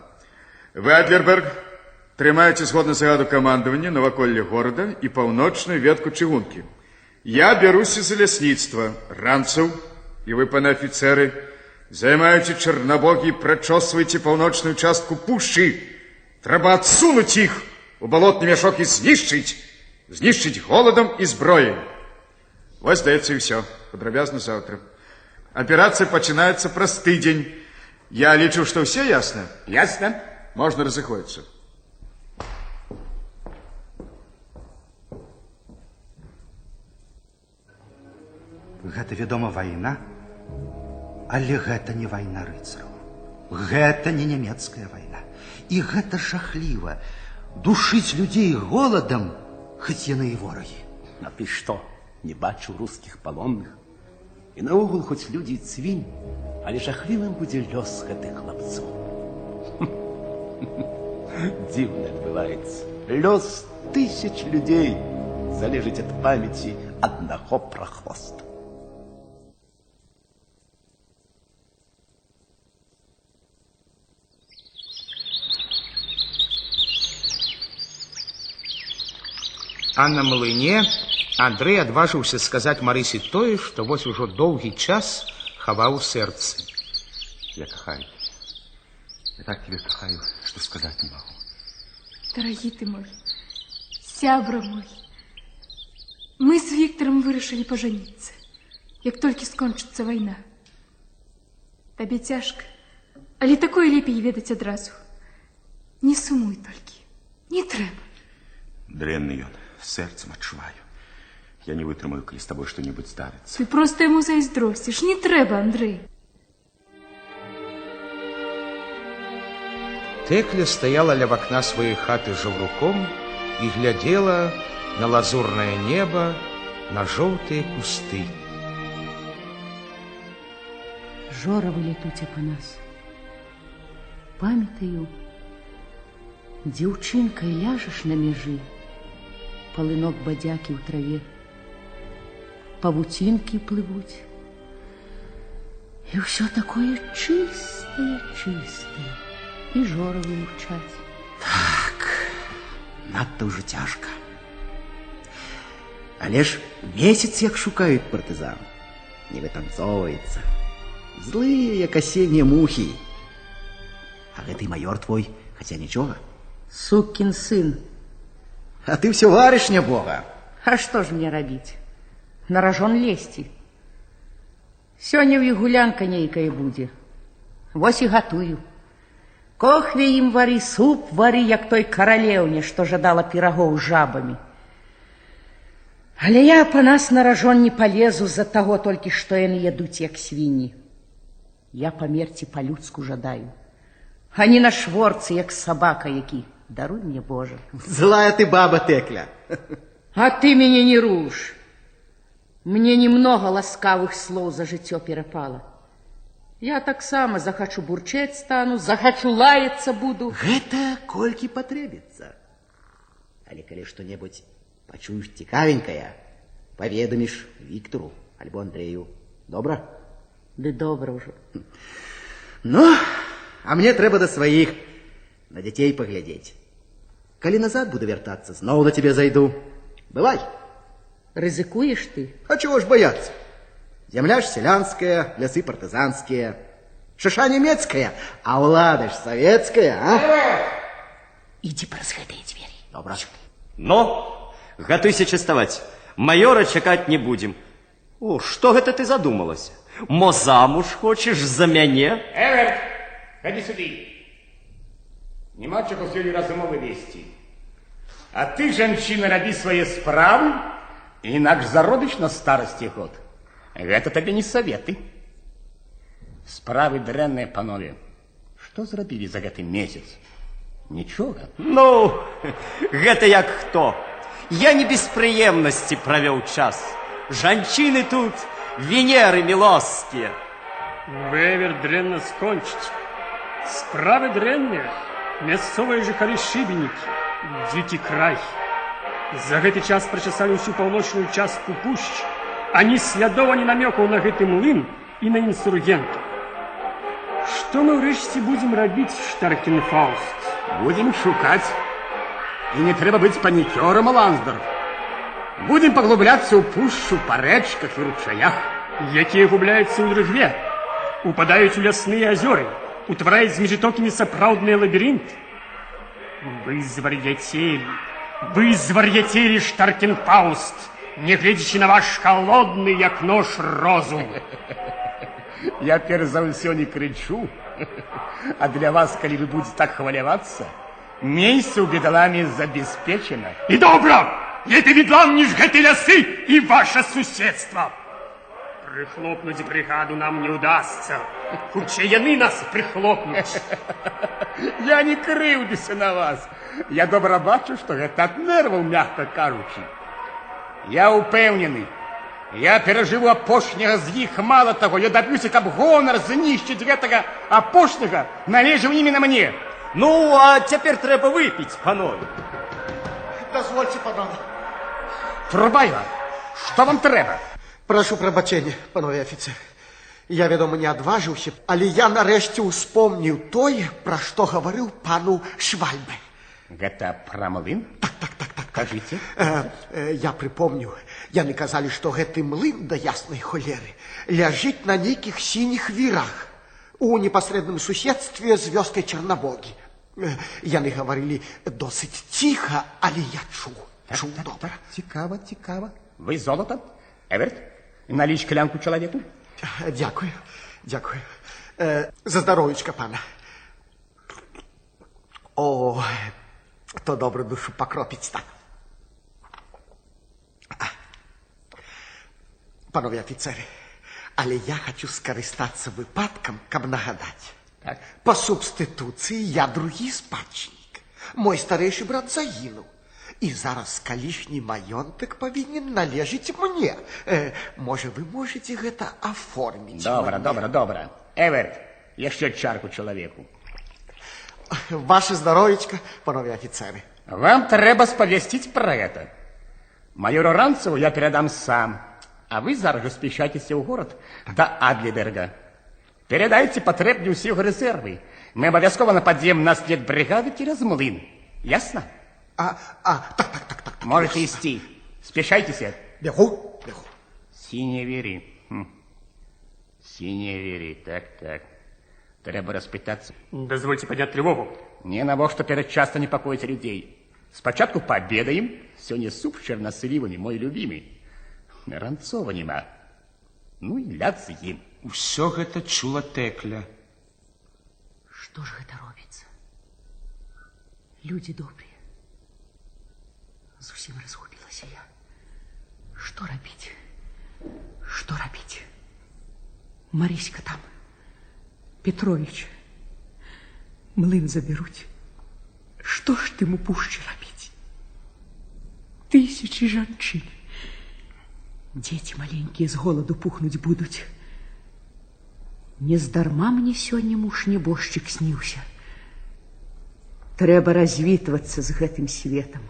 Вы, Адлерберг, трымаеце згодна загаду камандавання наваколле горада і паўночную ветку чыгункі. Я бяруся за лясніцтва, Ранцаў, і вы, паны афіцэры, займаеце чарнабогі і прачосваеце паўночную частку пушчы. Трэба адсунуць іх у балотны мяшок і знішчыць. Знішчыць голадам і зброяй. Вось, здаецца, і ўсё. Падрабязна заўтра. Аперацыя пачынаецца праз тыдзень. Я лічу, што ўсе ясна? Ясна. Можна разыходзіцца. Гэта, вядома, вайна, але гэта не вайна рыцараў. Гэта не нямецкая вайна. І гэта жахліва. Душыць людзей голадам, хоць яны і ворагі. А ты што, не бачыў рускіх палонных? І наогул хоць людзі і цвінь, але жахлівым будзе лёс гэтых хлапцоў. Дзіўна адбываецца. Лёс тысяч людзей залежыць ад памяці аднаго прахвоста. А на млыне Андрэй адважыўся сказаць Марысе тое, што вось ужо доўгі час хаваў у сэрцы. Я кахаю. Я так тебя кахаю, что сказать не могу. Дарагі ты мой, сябра мой, мы з Віктарам вырашылі пажаніцца, як толькі скончыцца вайна. Табе цяжка, але такое лепей ведаць адразу. Не сумуй толькі, не трэба. Дрэнны ён, сэрцам адчуваю. Я не вытрымаю, калі з табой што-небудзь здарыцца. Ты проста яму зайздросціш, не трэба, Андрэй. Тэкля стаяла ля вакна сваёй хаты жаўруком і глядзела на лазурнае неба, на жоўтыя кусты. Жоравы летуць па нас. Памятаю, дзяўчынкай ляжаш на мяжы, палынок бадзякі ў траве, павуцінкі плывуць. І ўсё такое чыстае, чыстае. І жоравы мурчаць. Так, надта ўжо цяжка. Але ж месяц як шукаюць партызан. Не вытанцоўваецца. Злыя, як асеннія мухі. А гэты майор твой, хаця нічога. Сукін сын. А ты ўсё варыш, нябога. А што ж мне рабіць? На ражон лезці. Сёння ў іх гулянка нейкая будзе. Вось і гатую. Кохве ім вары, суп вары, як той каралеўне, што жадала пірагоў з жабамі. Але я па нас на ражон не палезу з-за таго толькі, што яны ядуць, як свінні. Я памерці па-людску жадаю, а не на шворцы, як сабака які. Даруй мне, Божа. Злая ты баба, Тэкля. А ты мяне не руш. Мне немного ласкавых слоў за жыццё перапала. Я таксама захачу бурчэць стану, захачу лаяцца буду. Гэта колькі патрэбіцца. Але калі што-небудзь пачуеш цікавенькае, паведаміш Віктару альбо Андрэю. Добра? Ды добра ўжо. Ну, а мне трэба да сваіх, на дзяцей паглядзець. Калі назад буду вяртацца, зноў да цябе зайду. Бывай. Рызыкуеш ты? А чего ж бояться? Зямля ж сялянская, лясы партызанскія, шаша нямецкая, а ўлада ж савецкая, а? Ідзі праз гэтыя дзверы. Добра. Ну, гатуйся частаваць. Маёра чакаць не будзем. О, што гэта ты задумалася? Мо замуж хочаш за мяне? Эверт, хадзі сюды. Няма чаго сёння размовы весці. А ты, жанчына, рабі свае справы, інакш заробіш на старасці год. Гэта табе не саветы. Справы дрэнныя, панове. Што зрабілі за гэты месяц? Нічога. Ну, гэта як хто. Я не без прыемнасці правёў час. Жанчыны тут Венеры мілоскія. Вевер дрэнна скончыць. Справы дрэнныя. Мясцовыя жыхары шыбенікі. Дзікі край. За гэты час прачасалі ўсю паўночную частку пушч, ані слядоў, ані намёкаў на гэты млын і на інсургентаў. Што мы ўрэшце будзем рабіць, Штаркенфауст? Будзем шукаць. І не трэба быць панікёрам, Лансдорф. Будзем паглубляцца ў пушчу па рэчках і ручаях. Якія губляюцца ў дрыгве, упадаюць у лясныя азёры, утвараюць з міжытокамі сапраўдныя лабірынты. Вы звар'яцелі, вы звар'яцелі, Штаркенфауст, не гледзячы на ваш халодны, як нож, розум. Я перш за ўсё не крычу, а для вас, калі вы будете так хвалявацца, месца ў бедаламе забяспечана. І добра! Лепей бедлам, ніж гэты лясы і ваше суседства. Прыхлопнуць брыгаду нам не ўдасца. Хутчэй яны нас прыхлопнуць. Я не крыўдуся на вас. Я добра бачу, што гэта ад нерваў, мякка кажучы. Я ўпэўнены, я перажыву апошняга з іх, мала таго, я даб'юся, каб гонар знішчыць гэтага апошняга належаў именно мне. Ну, а цяпер трэба выпіць, панове. Дазвольце, панове. Трубаева, што вам трэба? Прашу прабачэння, панове афіцеры. Я, вядома, не адважыўся, але я нарэшце ўспомніў тое, пра што гаварыў пану Швальбе. Гэта пра млын? Так. Кажыце. Я прыпомніў, яны казалі, што гэты млын да яснай холеры ляжыць на нейкіх сініх вірах у непасрэдным суседстве з вёскай Чарнабогі. Яны гаварылі досыць ціха, але я чуў. Чуў добра. Так, цікава, цікава. Вы золата? Эверт, налій шклянку чалавеку. Дзякую, дзякую. За здароўечка пана. О, то добра душу пакропіць так. Панове афіцеры, але я хачу скарыстацца выпадкам, каб нагадаць. Так. Па субстытуцыі я другі спадчыннік. Мой старэйшы брат загінуў. І зараз калішні маёнтак павінен належыць мне. Можа, вы можаце гэта аформіць? Добра, мне? добра, добра. Эверт, яшчэ чарку чалавеку. Ваше здароўечка, панове афіцеры. Вам трэба спавесціць пра гэта. Маёру Ранцаву я перадам сам. А вы зараз жа спяшайцеся ў горад да Адліберга. Перадайце патрэбны ўсе яго рэзервы. Мы абавязкова нападзем на след брыгады цераз млын. Ясна? Так. Можаце ісці. Спяшайцеся. Бягу, бягу. Сінія віры. Сінія віры, так. Трэба распытацца. Дазвольце падняць трывогу. Не навошта перадчасна непакоіць людзей. Спачатку паабедаем. Сёння суп з чарнаслівамі, мой любімы. Ранцова няма. Ну і ляд з ім. Усё гэта чула Тэкля. Што ж гэта робіцца? Людзі добрыя. Зусім разгубілася я. Што рабіць? Што рабіць? Марыська там. Петрович. Млын забяруць. Што ж тым у пушчы рабіць? Тысячы жанчын. Дзеці маленькія з голаду пухнуць будуць. Нездарма мне сёння муж небожчык сніўся. Трэба развітвацца з гэтым светам.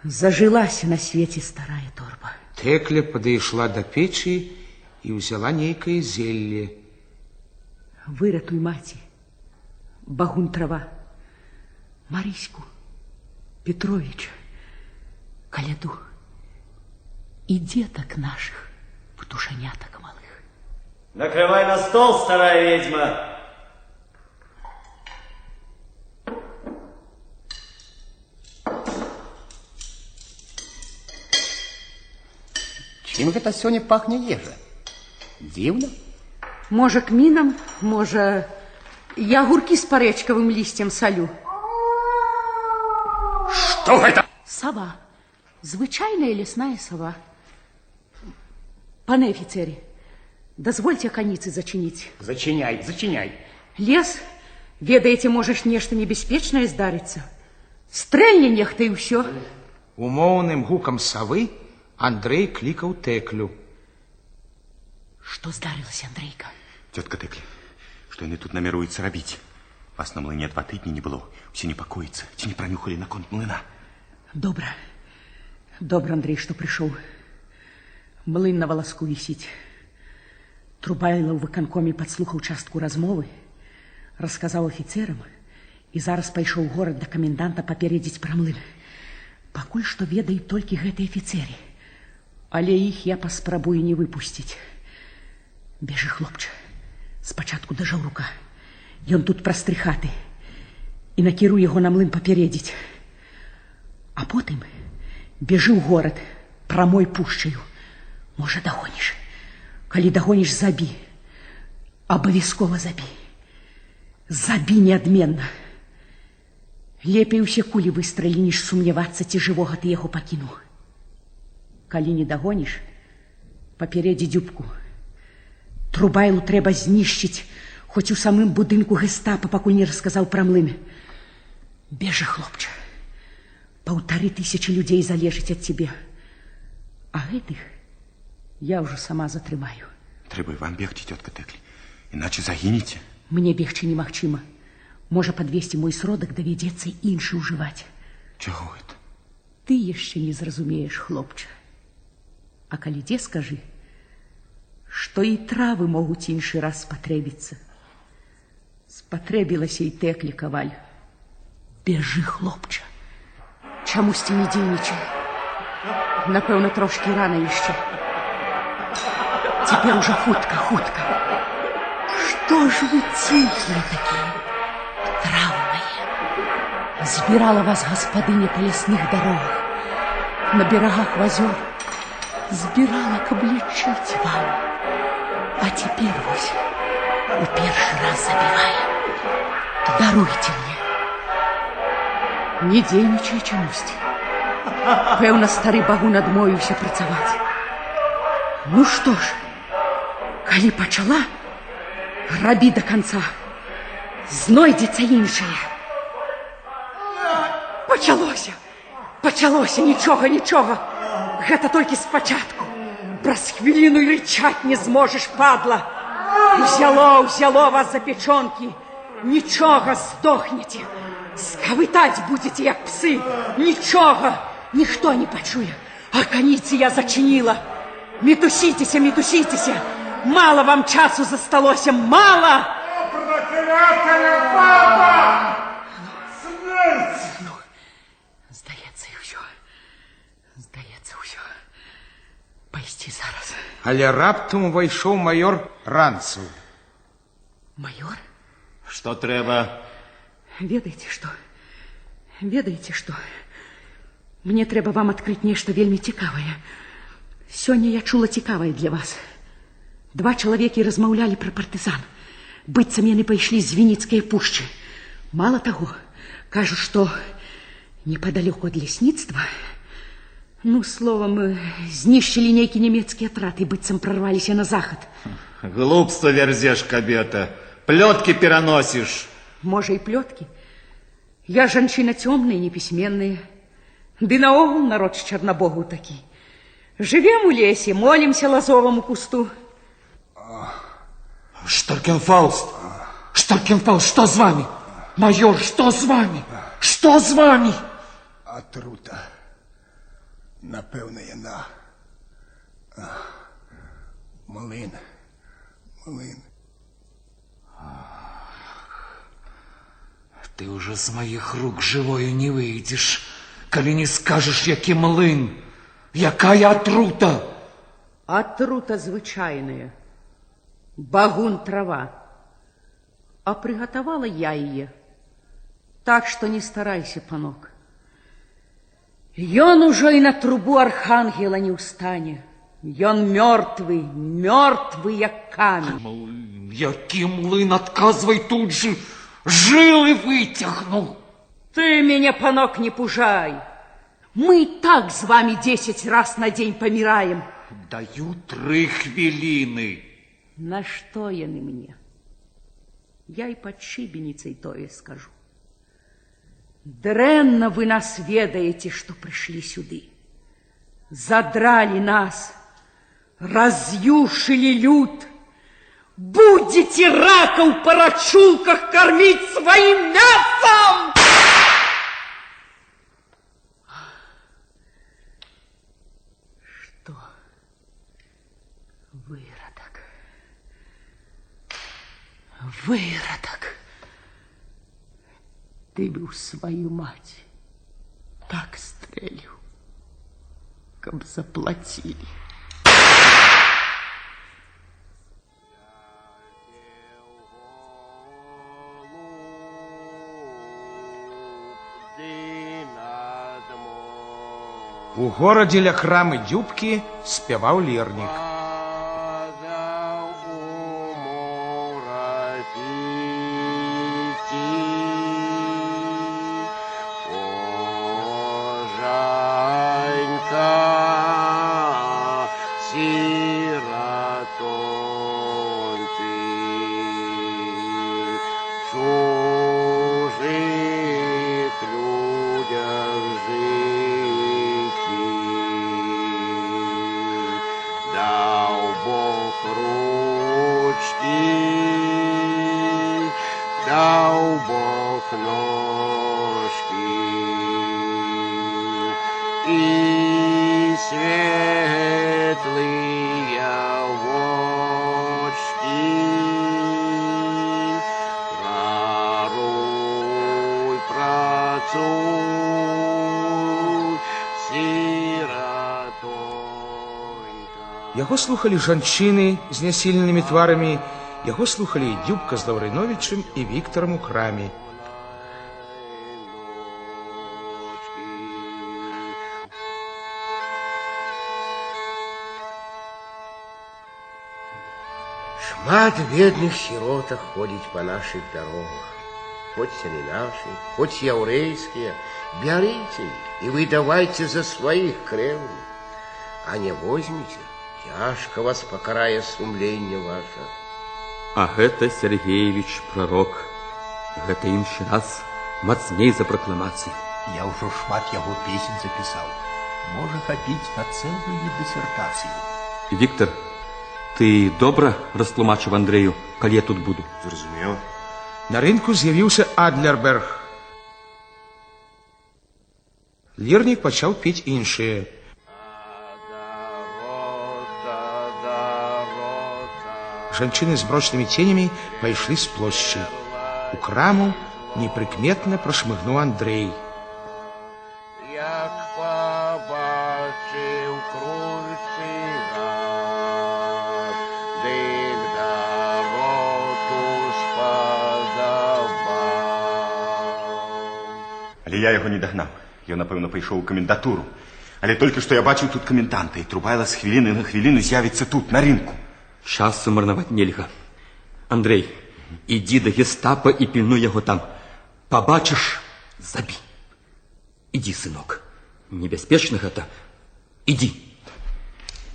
Зажылася на свеце старая торба. Тэкля падышла да печы і ўзяла нейкае зелле. Выратуй, маці, багун трава, Марыську, Петровича, Каляду і дзетак нашых, птушанятак малых. Накрывай на стол, старая ведьма. Чым гэта сёння пахне ежа? Дзіўна. Можа, кмінам, можа, я агуркі з парэчкавым лісцем салю. Што гэта? Сава. Звычайная лясная сава. Пане афіцэры, дазвольце аканіцы зачыніць. Зачыняй, зачыняй. Лес, ведаеце, можа ж нешта небяспечнае здарыцца. Стрэльне нехта і ўсё. Умоўным гукам савы Андрэй клікаў Тэклю. Што здарылася, Андрейка? Цётка Тэкля, што яны тут намеруюцца рабіць? Вас на млыне 2 тыдні не было. Усе непакояцца, ці не пранюхалі наконт млына. Добра. Добра, Андрей, што прыйшоў. Млын на валаску вісіць. Трубайла ў выканкоме падслухаў частку размовы, расказаў афіцэрам і зараз пайшоў у горад да каменданта папярэдзіць пра млын. Пакуль што ведаюць толькі гэтыя афіцэры. Але іх я паспрабую не выпусціць. Бежы, хлопча, спачатку да Жаўрука. Ён тут праз 3 хаты. І накіруй яго на млын папярэдзіць. А потым бежы ў горад, прамой пушчаю. Можа, дагоніш. Калі дагоніш, забі. Абавязкова забі. Забі неадменна. Лепей усе кулі выстралі, ніж сумнявацца, ці жывога ты яго пакінуў. Калі не дагоніш, папярэдзі Дзюбку. Трубайлу трэба знішчыць, хоць у самым будынку гэстапа, пакуль не расказаў пра млын. Бежы, хлопча. 1500 людзей залежыць ад цябе. А гэтых я ўжо сама затрымаю. Трэба і вам бегчы, цётка Тэклі, іначай загінеце. Мне бегчы немагчыма. Можа падвесці мой сродак, давядзецца іншы ўжываць. Чаго гэта? Ты яшчэ не зразумееш, хлопча. А калі дзе скажы, што і травы могуць іншы раз спатрэбіцца. Спатрэбілася і Тэклі Каваль. Бежы, хлопча. Чамусьці не дзейнічае. Напэўна, трошкі рана яшчэ. Цяпер ужо хутка, хутка. Што ж вы ціхія такія, травы мае? Збірала вас гаспадыня па лясных дарогах, на берагах азёр. Збірала, каб лічыць вам. А цяпер вось у першы раз забівае. Даруйце мне. Не дзейнічае чамусьці. Пэўна, стары багун адмовіўся працаваць. Ну што ж, калі пачала, рабі да канца. Знойдзецца іншае. Пачалося, пачалося, нічога, нічога. Гэта толькі спачатку. Праз хвіліну і рычаць не зможаш, падла. Узяло, узяло вас за печонкі. Нічога, здохнеце. Скавытаць будзеце, як псы. Нічога, ніхто не пачуе. А каніцы я зачыніла. Мітусіцеся, мітусіцеся. Мала вам часу засталося, мала! Проклятая баба! Смерць! Ну, здаецца, і ўсё. Здаецца, ўсё. Пайсці зараз. Але раптам увайшоў маёр Ранцаў. Маёр? Што трэба? Ведаеце што? Ведаеце што? Мне трэба вам адкрыць нешта вельмі цікавае. Сёння я чула цікавае для вас. 2 чалавекі размаўлялі пра партызан. Быццам яны пайшлі з Вініцкай пушчы. Мала таго, кажуць, што непадалёку ад лясніцтва Ну, словам, знішчылі нейкі нямецкі атрад і быццам прарваліся на захад. Глупства вярзеш, кабета. Плёткі пераносіш. Можа, і плёткі. Я жанчына цёмная, непісьменная. Ды наогул народ з Чарнабогу такі. Жывем у лесе, молімся лазоваму кусту. Штаркенфауст! Штаркенфауст, што з вамі? Маёр, што з вамі? Што з вамі? Атрута. Напэўна, яна. Млын. Млын. Ты ўжо з маіх рук жывою не выйдзеш, калі не скажаш, які млын, якая атрута. Атрута звычайная. Багун трава. А прыгатавала я яе. Так што не старайся, панок. Ён ужо і на трубу архангела не ўстане. Ён мёртвы, мёртвы, як камень. Млын, які млын, адказвай тут же, жылы выцягну. Ты мяне, панок, не пужай. Мы і так з вами 10 раз на дзень паміраем. Даю 3 хвіліны. На што яны мне? Я і пад шыбеніцай тое скажу. Дрэнна вы нас ведаеце, што прыйшлі сюды. Задралі нас, раз'юшылі люд. Будзеце ракаў па рачулках карміць сваім мясам! Што? Вырадак. Вырадак. Ты бы ў сваю маць так стрэліў, каб заплацілі. У горадзе ля крамы Дзюбкі спяваў лірнік. Яго слухалі жанчыны з нясільнымі тварамі, яго слухалі і Дзюбка з Лаўрыновічам і Віктарам у краме. Шмат бедных сіротак ходзіць па нашых дарогах. Хоць яны нашы, хоць яўрэйскія, бярыце іх і выдавайце за сваіх крэўных. А не возьмеце, цяжка вас пакарае сумленне ваша. А гэта Сергеевич пророк. Гэта іншы раз мацней за пракламацыі. Я ўжо шмат яго песень запісаў. Можа хапіць на цэлую дысертацыю. Віктор, ты добра растлумачыў Андрэю, калі я тут буду? Зразумела. На рынку з'явіўся Адлерберг. Лірнік пачаў пець іншыя. Жанчыны з мрочнымі ценямі пайшлі з плошчы. У краму непрыкметна прашмыгнуў Андрэй. Як пабачыў круціган, дык дароту спадабаў. Але я яго не дагнаў. Ён, напэўна, пайшоў у камендатуру. Але толькі што я бачыў тут каменданта, і Трубайла з хвіліны на хвіліну з'явіцца тут, на рынку. Часу марнаваць нельга. Андрэй, ідзі да гестапа і пільнуй яго там. Пабачыш, забі. Ідзі, сынок. Небяспечна гэта, Ідзі.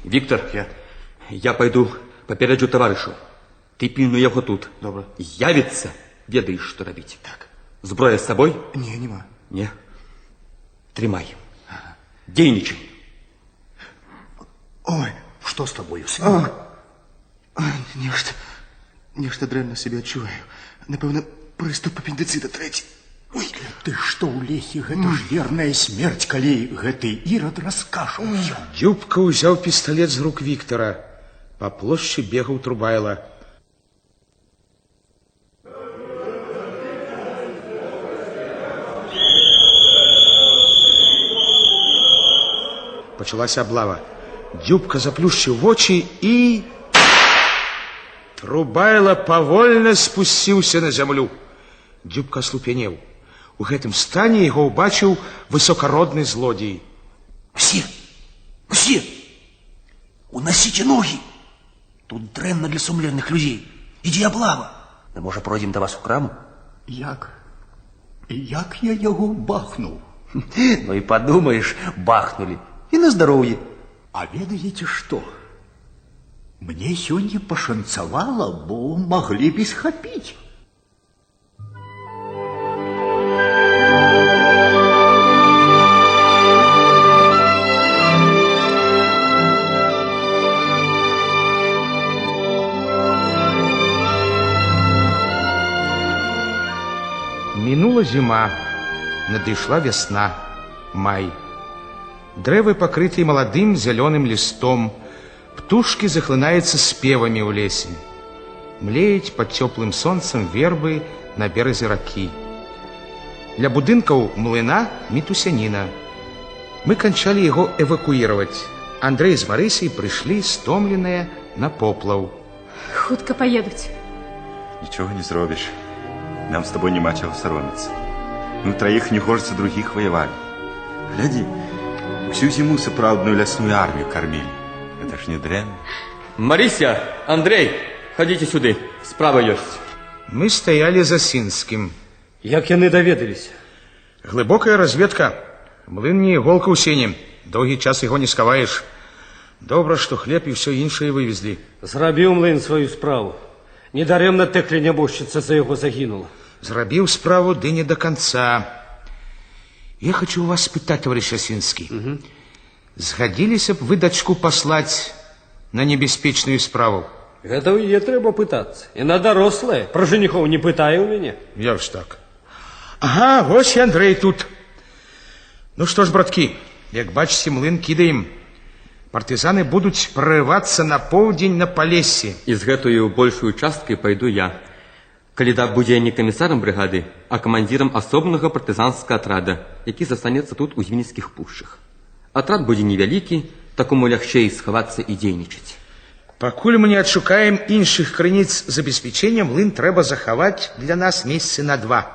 Віктор, я пайду папярэджу таварышу. Ты пільнуй яго тут. Добра. Явіцца, ведаеш, што рабіць. Так. Зброя з сабой? Не, нема. Не. Трымай. Дзейнічай. Ой, што з табою, сынок? Нешта дрэнна сябе адчуваю. Напэўна, прыступ апендыцыта трэці. Ой. Ты што ў лесе, гэта ж верная смерць, калі гэты ірад раскажа ўсё. Дзюбка ўзяў пісталет з рук Віктара. Па плошчы бегаў Трубайла. Пачалася аблава. Дзюбка заплюшчыў вочы і... Трубайла павольна спусціўся на зямлю. Дзюбка аслупянеў. У гэтым стане яго ўбачыў высокародны злодзей. Усе! Усе! Уносите ноги! Тут дрэнна для сумленных людзей. Ідзе аблава. Да можа, пройдзем да вас у краму? Як? Як я яго бахнуў? Ну і падумаеш, бахнулі. І на здароўе. А ведаеце што? Мне сёння пашанцавала, бо маглі б і схапіць. Мінула зіма, надышла вясна, май. Дрэвы пакрытыя маладым зялёным лістом, птушкі захлынаюцца спевамі ў лесе. Млеюць пад цёплым сонцам вербы на беразе ракі. Ля будынкаў млына мітусяніна. Мы канчалі яго эвакуіраваць. Андрэй з Марысяй прыйшлі стомленыя на поплаў. Хутка паедуць. Нічога не зробіш. Нам з тобой няма чаго саромецца. Мы траіх не горш за другіх ваявалі. Глядзі, усю зіму сапраўдную лясную армію кармілі. Гэта ж не дрэнна. Марыся, Андрэй, хадзіце сюды, справа ёсць. Мы стаялі за Сінскім. Як яны даведаліся? Глыбокая разведка. Млын не іголка ў сене. Доўгі час яго не схаваеш. Добра, што хлеб і ўсё іншае вывезлі. Зрабіў млын сваю справу. Недарэмна Тэкля нябожчыца за яго загінула. Зрабіў справу, ды не до конца. Я хочу у вас спытаць, товарищ Асінскі. Згадзіліся б вы дачку паслаць на небяспечную справу? Гэта ў яе трэба пытацца. Яна дарослая, пра жаніхоў не пытае ў мяне. Як ж так? Ага, вось і Андрэй тут. Ну што ж, браткі, як бачыце, млын кідаем. Партызаны будуць прорывацца на поўдзень на Палессе. І з гэтую большую часткай пайду я. Каліда будзе не камісарам брыгады, а камандзірам асобнага партызанскага атрада, які застанецца тут у Звініцкіх пушчах. Атрад будзе невялікі, такому лягчэй схавацца і дзейнічаць. Пакуль мы не адшукаем іншых крыніц забеспячэння, млын трэба захаваць для нас месяцы на два.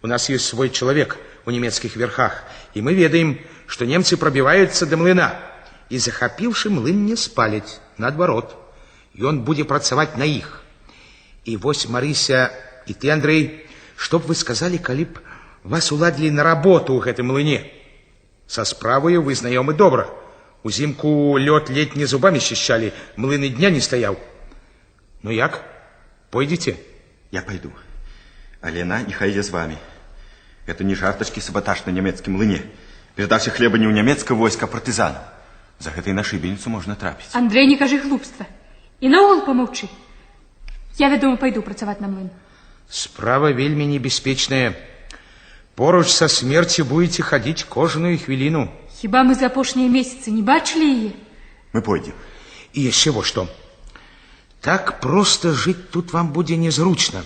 У нас ёсць свой чалавек у нямецкіх верхах, і мы ведаем, што немцы прабіваюцца да млына. І захапіўшы млын не спаліць, наадварот, ён будзе працаваць на іх. І вось, Марыся, і ты, Андрэй, што б вы сказалі, калі б вас уладзілі на работу ў гэтым млыне? Са справаю вы знаёмы добра. Узімку лёд ледзь не зубамі счищалі, млын і дня не стаяў. Ну як, пойдзеце? Я пайду. Але яна няхай ідзе з вамі. Гэта не жартачкі сабатаж на нямецкім млыне. Перадача хлеба не ў нямецкае войска, а партызанам. За гэта і на шыбеніцу можна трапіць. Андрэй, не кажы глупства. І наогул памаўчы. Я, вядома, пайду працаваць на млын. Справа вельмі небяспечная. Поруч са смерцю будете хадзіць кожную хвіліну. Хіба мы за апошнія месяцы не бачылі яе? Мы пойдзем. І яшчэ во што. Так проста жыць тут вам будзе незручна.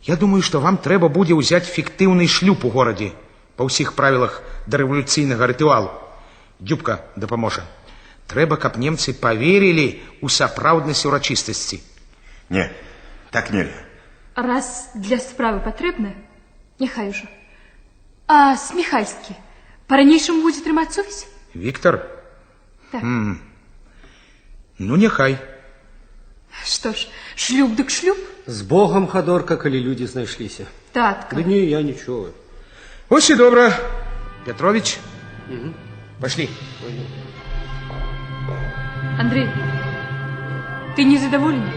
Я думаю, што вам трэба будзе ўзяць фіктыўны шлюб у горадзе па ўсіх правілах дарэвалюцыйнага рытуалу. Дзюбка дапаможа. Трэба, каб немцы паверылі ў сапраўднасць урачыстасці. Не, так нельга. Раз для справы патрэбна, няхай ужо. А Сміхальскі па-ранейшаму будзе трымаць сувязь? Віктор? Так. Ну, няхай. Што ж, шлюб дык шлюб? З Богам, Хадорка, калі людзі знайшліся. Татка. Да не, я нічога. Ось і добра. Пятровіч, Пошли. Андрей, ты незадаволены?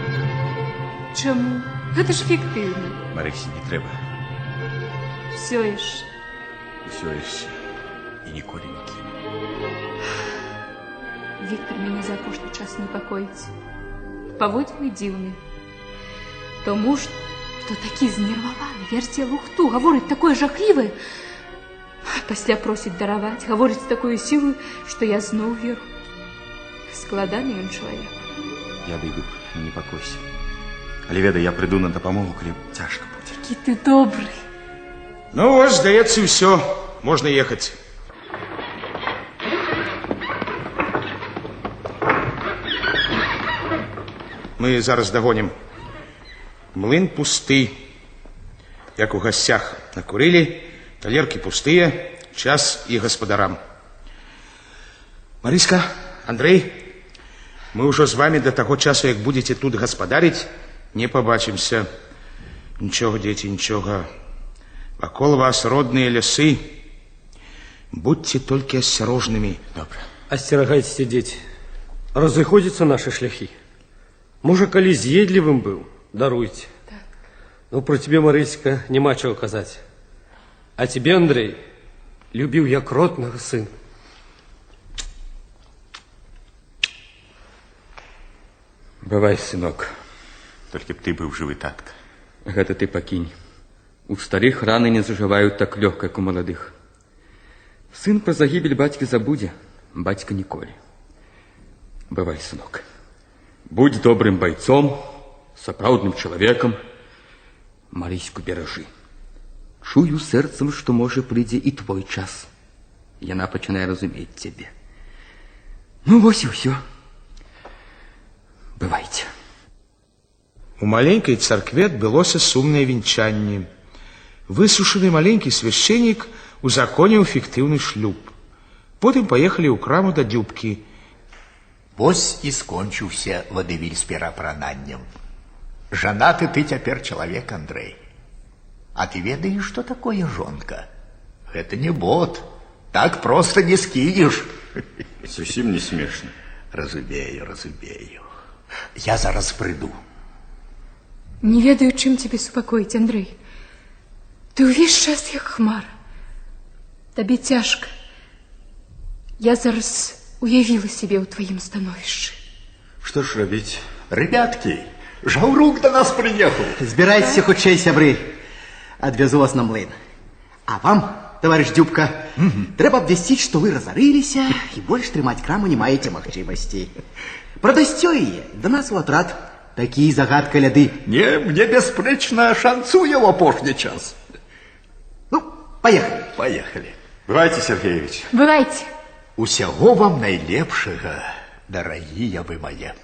Чаму? Гэта ж фіктыўна. Марыся, не трэба. Всё яшчэ. Усё яшчэ. І ніколі не кіну. Віктор мяне за апошні час непакоіць. Паводзіны дзіўны. То муж, то такі знерваваны, вярце лухту, гаворыць такое жахлівае. Пасля просіць дараваць, гаворыць з такою сілаю, што я зноў веру. Складаны ён чалавек. Я дайду, не непакойся. Але ведай, я прыйду на дапамогу, калі цяжка будзе. Які ты добры. Ну, вось, здаецца, ўсё. Можна ехаць. Мы зараз дагонім. Млын пусты, як у гасцях. Накурылі, талеркі пустыя, час і гаспадарам. Марыська, Андрэй, мы ўжо з вамі да таго часу, як будзеце тут гаспадарыць, не пабачымся. Нічога, дзеці, нічога. Вакол вас родныя лясы. Будьце толькі асцярожнымі. Добра. Асцерагайцеся, дзеці. Разыходзяцца нашы шляхі. Можа, калі з'едлівым быў, даруйце. Так. Ну, про цябе, Марыська, няма чаго казаць. А цябе, Андрэй, любіў як роднага сына. Бывай, сынок. Толькі б ты быў жывы, татка. Гэта ты пакінь. У старых раны не зажываюць так лёгка, як у маладых. Сын пра загібель бацькі забудзе, бацька ніколі. Бывай, сынок. Будь добрым бойцом, сапраўдным чалавекам. Марыську беражы. Чую сэрцам, што, можа, прыйдзе і твой час. Яна пачынае разумець цябе. Ну, вось і ўсё. Бывайце. У маленькай царкве адбылося сумнае венчанне. Высушаны маленькі свяшчэннік узаконіў фіктыўны шлюб. Потым паехалі ў краму да Дзюбкі. Вось і скончыўся вадэвіль з перапрананнем. Жанаты ты цяпер чалавек, Андрэй. А ты ведаеш, што такое жонка? Гэта не бот. Так проста не скінеш. Зусім не смешна. Разумею, разумею. Я зараз прыйду. Не ведаю, чым цябе супакоіць, Андрэй. Ты ўвесь час як хмара. Табе цяжка. Я зараз уявіла сябе ў тваім становішчы. Што ж рабіць? Ребяткі, Жаўрук да нас прыехаў. Збірайцеся хутчэй, сябры. Адвязу вас на млын. А вам, таварыш Дзюбка, трэба абвясціць, што вы разарыліся і больш трымаць краму не маеце магчымасці. Прадасцё яе да нас у атрад. Такі загад Каляды. Не, мне бясспрэчна шанцуе ў апошні час. Ну, поехали. Поехали. Бывайце, Сергеевич. Бывайце. Усяго вам найлепшага, дарагія вы мае.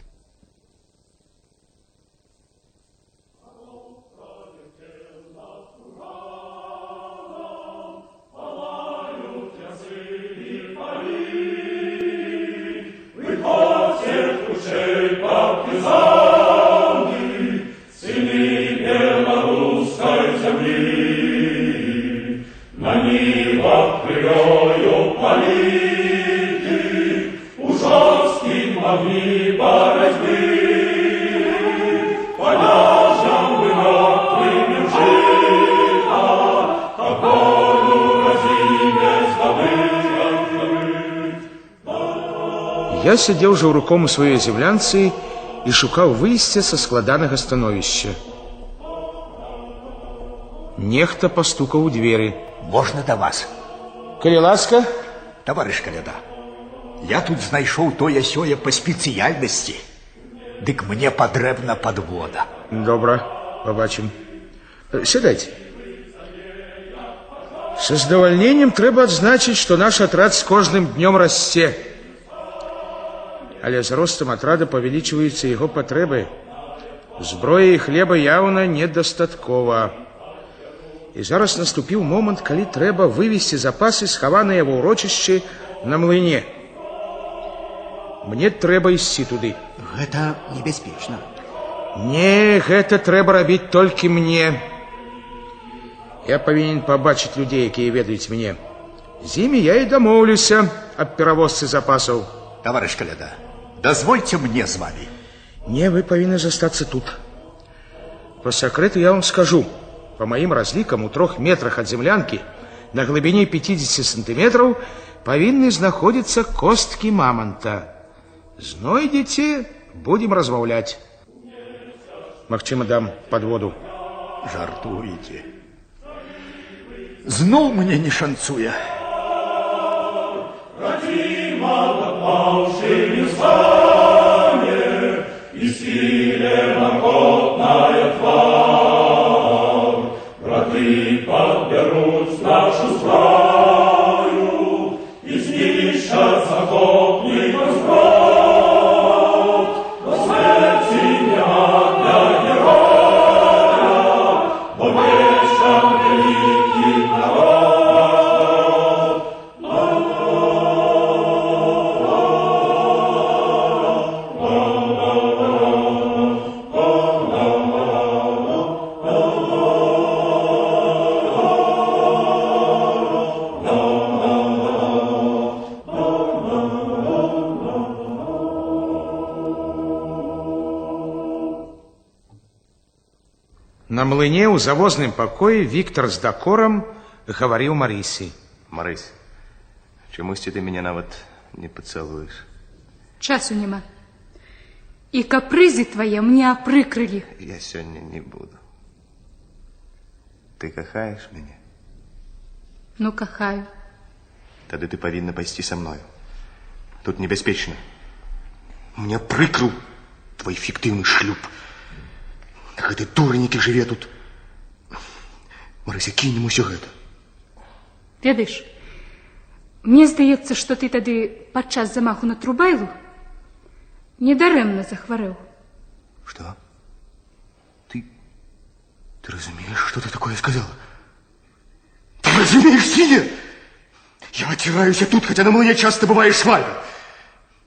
Я сядзеў жаўруком у сваёй землянцы і шукаў выйсце са складанага становішча. Нехта пастукаў у дзверы. Можна да вас? Калі ласка. Таварыш Каляда, я тут знайшоў тое-сёе па спецыяльнасці. Дык мне патрэбна падвода. Добра, пабачым. Сядайце. Са задавальненнем трэба адзначыць, што наш атрад з кожным днём расце. Але з ростам атрада павялічваюцца яго патрэбы. Зброі і хлеба яўна недастаткова. І зараз наступіў момант, калі трэба вывесці запасы, схаваныя ва ўрочышчы на млыне. Мне трэба ісці туды. Гэта небяспечна. Не, гэта трэба рабіць толькі мне. Я павінен пабачыць людзей, якія ведаюць мяне. З імі я і дамоўлюся аб перавозцы запасаў. Таварыш Каляда, дазвольце мне з вамі. Не, вы павінны застацца тут. По сакрэту я вам скажу. По маім разлікам, у 3 метрах ад землянкі на глыбіні 50 сантыметраў павінны знаходзіцца косткі мамонта. Знойдзеце, будем размаўляць. Магчыма, дам падводу. Жартуеце. Зноў мне не шанцуе. Радзіма падпаўшымі стане, і сіле магутная твар. Браты падбяруць нашу зброю і знішчаць захопнікаў зброд. Бо смерці няма для героя, бо вечна вялікі народ. На млыне ў завозным пакоі Віктор з дакорам гаварыў Марысе. Марысь, чамусьці ты мяне нават не пацалуеш. Часу няма. І капрызы твае мне апрыкрылі. Я сёння не буду. Ты кахаеш мяне? Ну, кахаю. Тады ты павінна пайсці са мною. Тут небяспечна. Мне прыкрыў твой фіктыўны шлюб. Гэты дурань, які жыве тут. Марыся, кінем усё гэта. Ведаеш, мне здаецца, што ты тады падчас замаху на Трубайлу недарэмна захварэў. Што? Ты разумееш, што ты такое сказала? Ты разумееш ці не? Я аціраюся тут, хаця на млыне часта бывае швальба.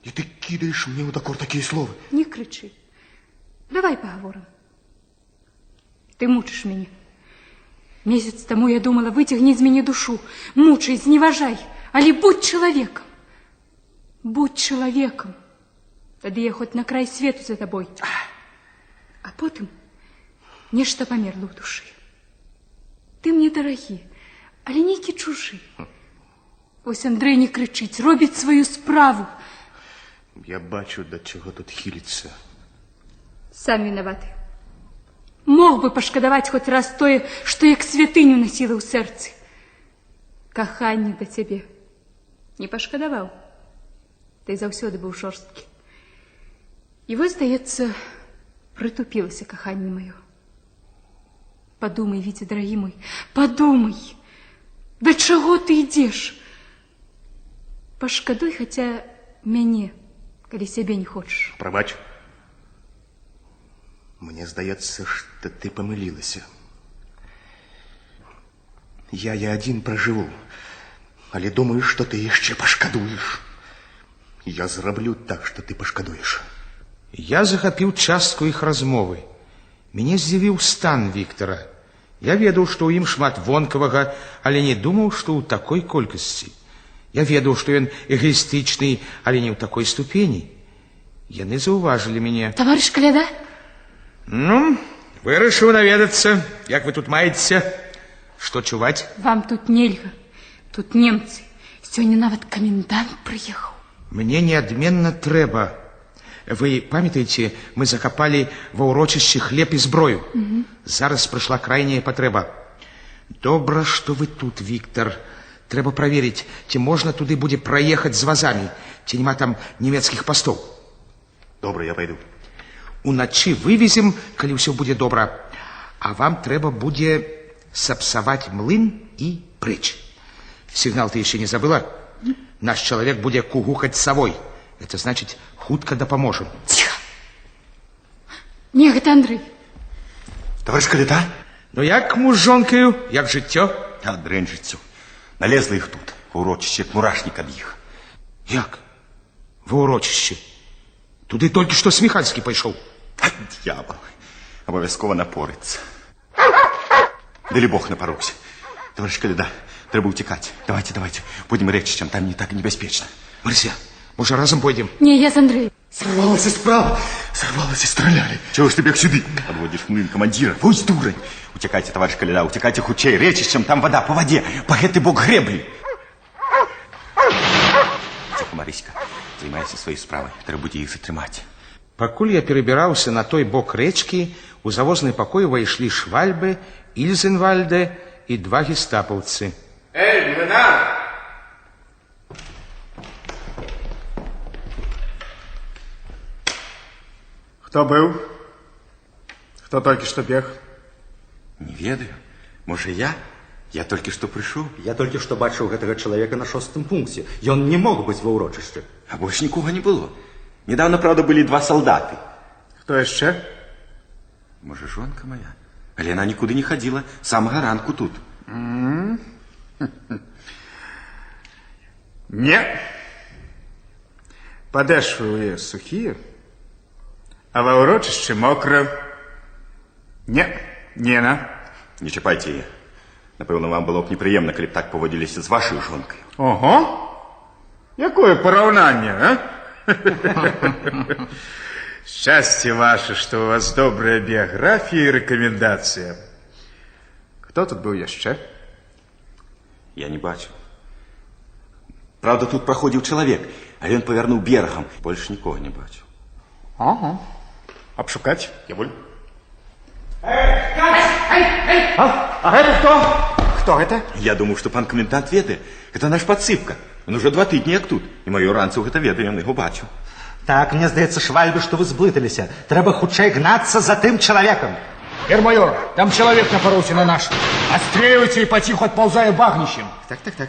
І ты кідаеш мне ў дакор такія словы. Не крычы. Давай пагаворым. Ты мучыш мяне. Месяц таму я думала, выцягні з мяне душу. Мучай, зневажай, але будь чалавекам. Будь чалавекам. Тады я хоць на край свету за табой. А потым нешта памерла ў душы. Ты мне дарагі, але нейкі чужы. Вось Андрэй не крычыць, робіць сваю справу. Я бачу, да чаго тут хіліцца. Сам вінаваты. Мог бы пашкадаваць хоць раз тое, што як святыню насіла ў сэрцы. Каханне да цябе не пашкадаваў. Ты заўсёды быў жорсткі. І вось, здаецца, прытупілася каханне маё. Падумай, Віця, дарагі мой, падумай, да чаго ты ідзеш? Пашкадуй хаця мяне, калі сябе не хочаш. Прабач. Мне здаецца, што ты памылілася. Я адзін пражыву, але думаю, што ты яшчэ пашкадуеш. Я зраблю так, што ты пашкадуеш. Я захапіў частку іх размовы. Мяне здзівіў стан Віктара. Я ведаў, што ў ім шмат вонкавага, але не думаў, што ў такой колькасці. Я ведаў, што ён эгоістычны, але не ў такой ступені. Яны заўважылі мяне. Таварыш Каляда? Ну, вырашыў наведацца. Як вы тут маеце? Што чуваць? Вам тут нельга. Тут немцы. Сёння нават камендант прыехаў. Мне неадменна трэба. Вы памятаеце, мы закапалі ва ўрочышчы хлеб і зброю. Зараз прыйшла крайняя патрэба. Добра, што вы тут, Віктор. Трэба праверыць, ці можна туды будзе праехаць з вазамі, ці няма там нямецкіх пастоў. Добра, я пайду. Уначы вывезем, калі ўсё будзе добра. А вам трэба будзе сапсаваць млын і прэч. Сігнал ты яшчэ не забыла? Наш чалавек будзе кугукаць савой. Это значыць, хутка дапаможам. Ціха! Не, гэта Андрэй. Таварыш Каляда? Ну як муж з жонкаю, як жыццё? А, дрэнь жыццё. Налезла іх тут, ва ўрочышчы, як мурашнік ад іх. Як? Ва ўрочышчы? Туды толькі што Сміхальскі пайшоў. А, д'ябал, абавязкова напорыцца. Далі Бог напароўся. Таварыш Каляда, трэба ўцякаць. Давайте, давайте. Пойдзем рэчышчам, там не так небяспечна. Марыся, можа, разам пойдзем? Не, я з Андрэем. Сарвалася справа. Сарвалася, стралялі. Чаго ж ты бег сюды? Адводзіш млын камандзіра. Вось дурань. Уцякайце, таварыш Каляда, уцякайце хутчэй. Рэчышчам, там вада, па вадзе, па гэты бок грэблі. Ціха, Марыська, займайся сваёй справай. Трэба будзе іх затрымаць. Пакуль я перабіраўся на той бок рэчкі, у завозны пакой увайшлі Швальбе, Ільзенвальде і два гестапаўцы. Эй, млынар! Хто быў? Хто толькі што бег? Не ведаю. Можа, я? Я толькі што прыйшоў. Я толькі што бачыў гэтага чалавека на шостым пункце. Ён не мог быць ва ўрочышчы. А больш нікога не было. Нядаўна, праўда, былі два салдаты. Хто яшчэ? Можа, жонка моя? Але яна нікуды не хадзіла. З самага ранку тут. Не. Падэшвы ў яе сухія, а ва ўрочышчы мокра. Не, не яна. Не чапайце яе. Напэўна, вам было б непрыемна, калі б так паводзіліся з вашай жонкай. Ого! Якое параўнанне, а? Шчасце ваше, што ў вас добрая біяграфія і рэкамендацыя. Хто тут быў яшчэ? Я не бачыў. Праўда, тут праходзіў чалавек, а ён павярнуў берагам. Больш нікога не бачыў. Ага. Абшукаць? Я воль. А гэта хто? Хто гэта? Я думаў, што пан камендант ведае. Гэта наш падсыпка. Ён ужо 2 тыдні як тут. І маёр Ранцаў гэта ведае, ён яго бачыў. Так, мне здаецца, Швальбе, што вы зблыталіся. Трэба хутчэй гнацца за тым чалавекам. Гер-майор, там чалавек напароўся на наш. Адстрэльвайце і паціху адпаўзае багнішчам. Так, так, так.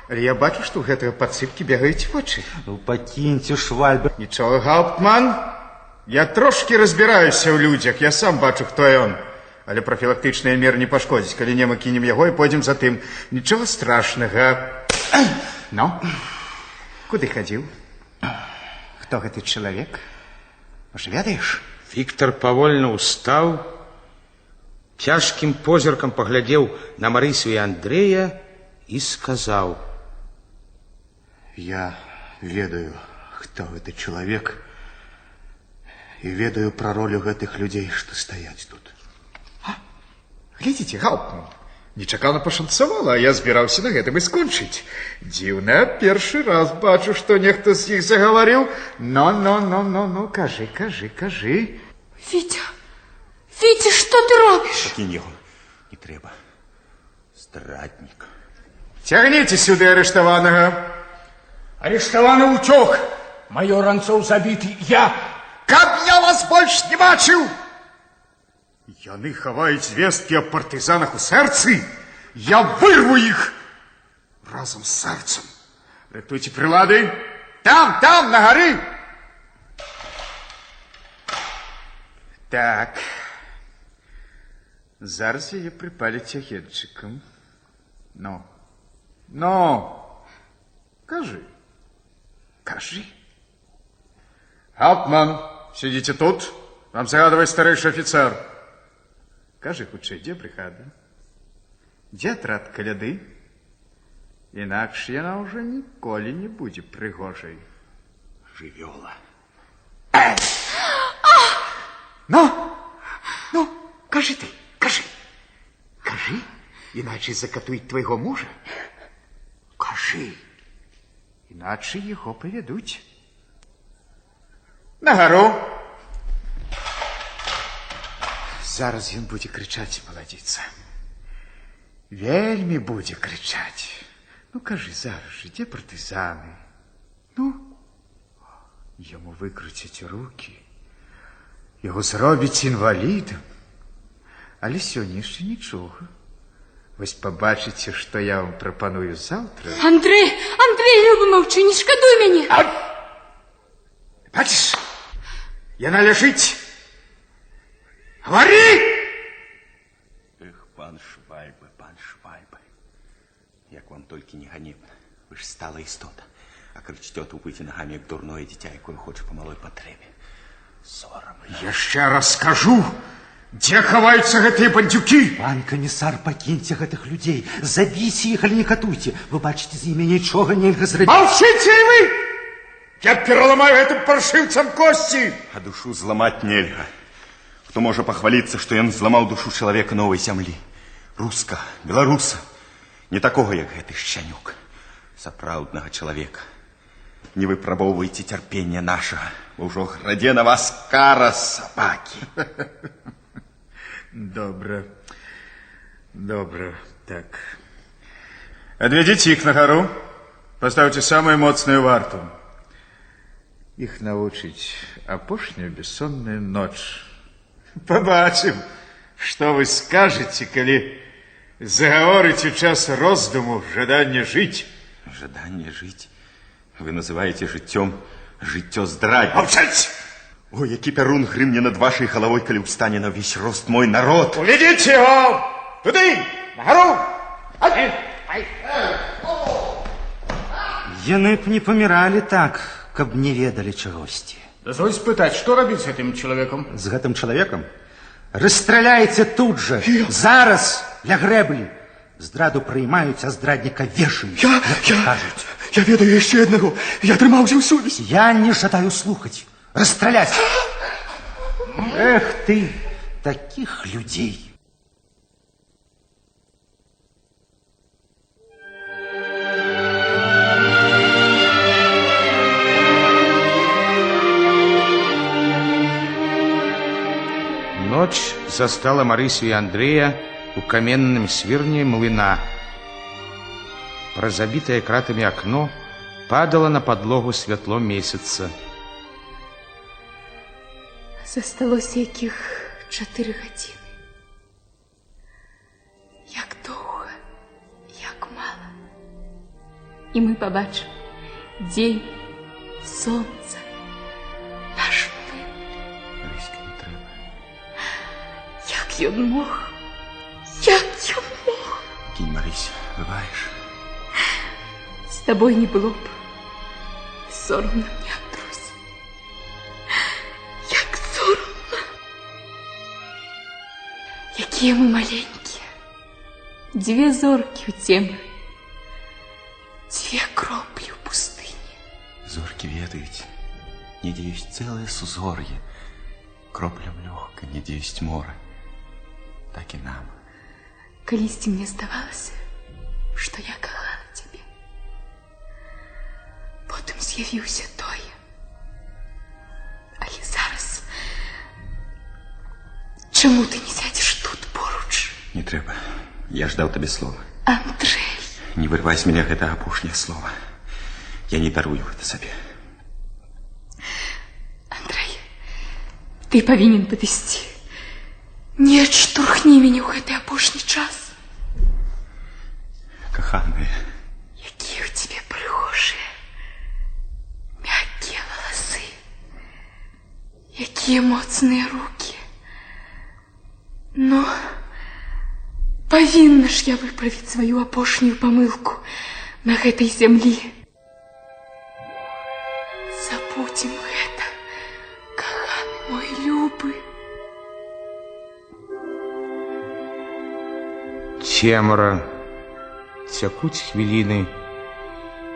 Але я бачу, што ў гэтага падсыпкі бегаюць вочы. Ну, пакіньце, Швальбе. Нічога, гауптман. Я трошкі разбіраюся ў людзях, я сам бачу, хто ён. Але прафілактычныя меры не пашкодзіць, калі не мы кінем яго і пойдзем за тым. Нічога страшнага. Ну, куды хадзіў? Хто гэты чалавек? Можа, ведаеш? Віктор павольна ўстаў, цяжкім позіркам паглядзеў на Марысю і Андрэя і сказаў: Я ведаю, хто гэты чалавек, і ведаю пра ролю гэтых людзей, што стаяць тут. Глядзіце, гауптман, нечакана пашанцавала, а я збіраўся на гэтым і скончыць. Дзіўна, першы раз бачу, што нехта з іх загаварыў. Но, кажы, кажы, кажы. Віця, Віця, што ты робіш? Пакінь яго, не трэба. Здраднік. Цягніце сюды арыштаванага. Арыштаваны ўцёк. Маёр Ранцоў забіты. Я... Каб я вас больш не бачыў! Яны хаваюць звесткі аб партызанах у сэрцы. Я вырву іх разам з сэрцам. Рыхтуйце прылады. Там, там, на гары. Так. Зараз яе прыпаліць агеньчыкам. Ну, ну, кажы, кажы. Гауптман, сидите тут. Вам загадывает старэйшы офицер. Кажы хутчэй, дзе бригада? Дзе атрад Каляды? Інакш яна ўжо ніколі не будзе прыгожай. Жывёла. Ну, ну, кажы ты, кажы. Кажы, іначай закатуюць твайго мужа. Кажы, іначай яго павядуць. На гару. Зараз ён будзе крычаць, маладзіца. Вельмі будзе крычаць. Ну, кажы зараз жа, дзе партызаны? Ну, яму выкруцяць рукі, яго зробяць інвалідам. Але сёння яшчэ нічога. Вось пабачыце, што я вам прапаную заўтра. Андрэй, Андрэй, любы, маўчы, не шкадуй мяне. А... Бачыш, яна ляжыць. Гавары! Эх, пан Швальбе, пан Швальбе, як вам толькі не ганебна. Вы ж стала істота, а крычыце, тупаеце нагамі, як дурное дзіця, якое хоча па малой патрэбе. Сорамна. Яшчэ раз скажу, Дзе хаваюцца гэтыя бандюкі? Пан камісар, пакіньце гэтых людзей. Забіце іх, але не катуйце. Вы бачыце, з імі нічога нельга зрабіць. Маўчыце і вы! Я пераламаю гэтым паршыўцам косці! А душу зламаць нельга. Хто можа пахваліцца, што ён зламаў душу чалавека новай зямлі? Руска, беларуса. Не такога, як гэты шчанюк. Сапраўднага чалавека. Не выпрабоўвайце цярпення нашага. Бо ўжо градзе на вас кара сабакі. Добра. Добра, так. Адвядзіце іх на гару, пастаўце самую моцную варту. Іх навучыць апошняя бессонная ноч. Пабачым, што вы скажаце, калі загаворыце час роздуму жаданне жыць. Жаданне жыць? Вы называеце жыццём жыццё здрадніка. Маўчаць! Ой, які пярун грымне над вашай галавой, калі ўстане на ўвесь рост мой народ. Увядзіце яго туды, на гару! Яны б не паміралі так, каб не ведалі чагосьці. Дазволь спытаць, што рабіць з гэтым чалавекам? З гэтым чалавекам? Расстраляйце тут жа, зараз, ля грэблі. Здраду прыймаюць, а здрадніка вешаюць. Кажуць. Я ведаю яшчэ аднаго. Я трымаўся ў сувязі. Я не жадаю слухаць. Расстраляць. Эх ты, такіх людзей. Ноч застала Марысю і Андрэя у каменным свірне млына. Праз забітае кратамі акно падала на падлогу святло месяца. Засталося якіх 4 гадзіны. Як доўга, як мала. І мы пабачым дзень, сонца, наш млын. Марыська, не трэба. Як ён мог? Як ён мог? Кінь, Марыся, бываеш. З табой не было б сорамна мне, Андрусь. Як сорамна. Якія мы маленькія. Дзве зоркі ў цемры. Дзве кроплі ў пустыні. Зоркі ведаюць, недзе ёсць цэлае сузор'е. Кроплям лёгка, недзе ёсць мора. Так і нам. Калісьці мне здавалася, што я кахала цябе. Потым з'явіўся той. Але зараз... Чаму ты не сядзеш тут поруч? Не трэба. Я ж даў табе слова. Андрэй! Не вырвай з мяне гэта апошняе слова. Я не дарую гэта сабе. Андрэй, ты павінен падысці. Не адштурхні мяне ў гэты апошні час. Каханая. Якія ў цябе прыгожыя, мяккія валасы. Якія моцныя рукі. Ну, павінна ж я выправіць сваю апошнюю памылку на гэтай зямлі. Забудзем гэта, каханы мой любы. Цемра, цякуць хвіліны.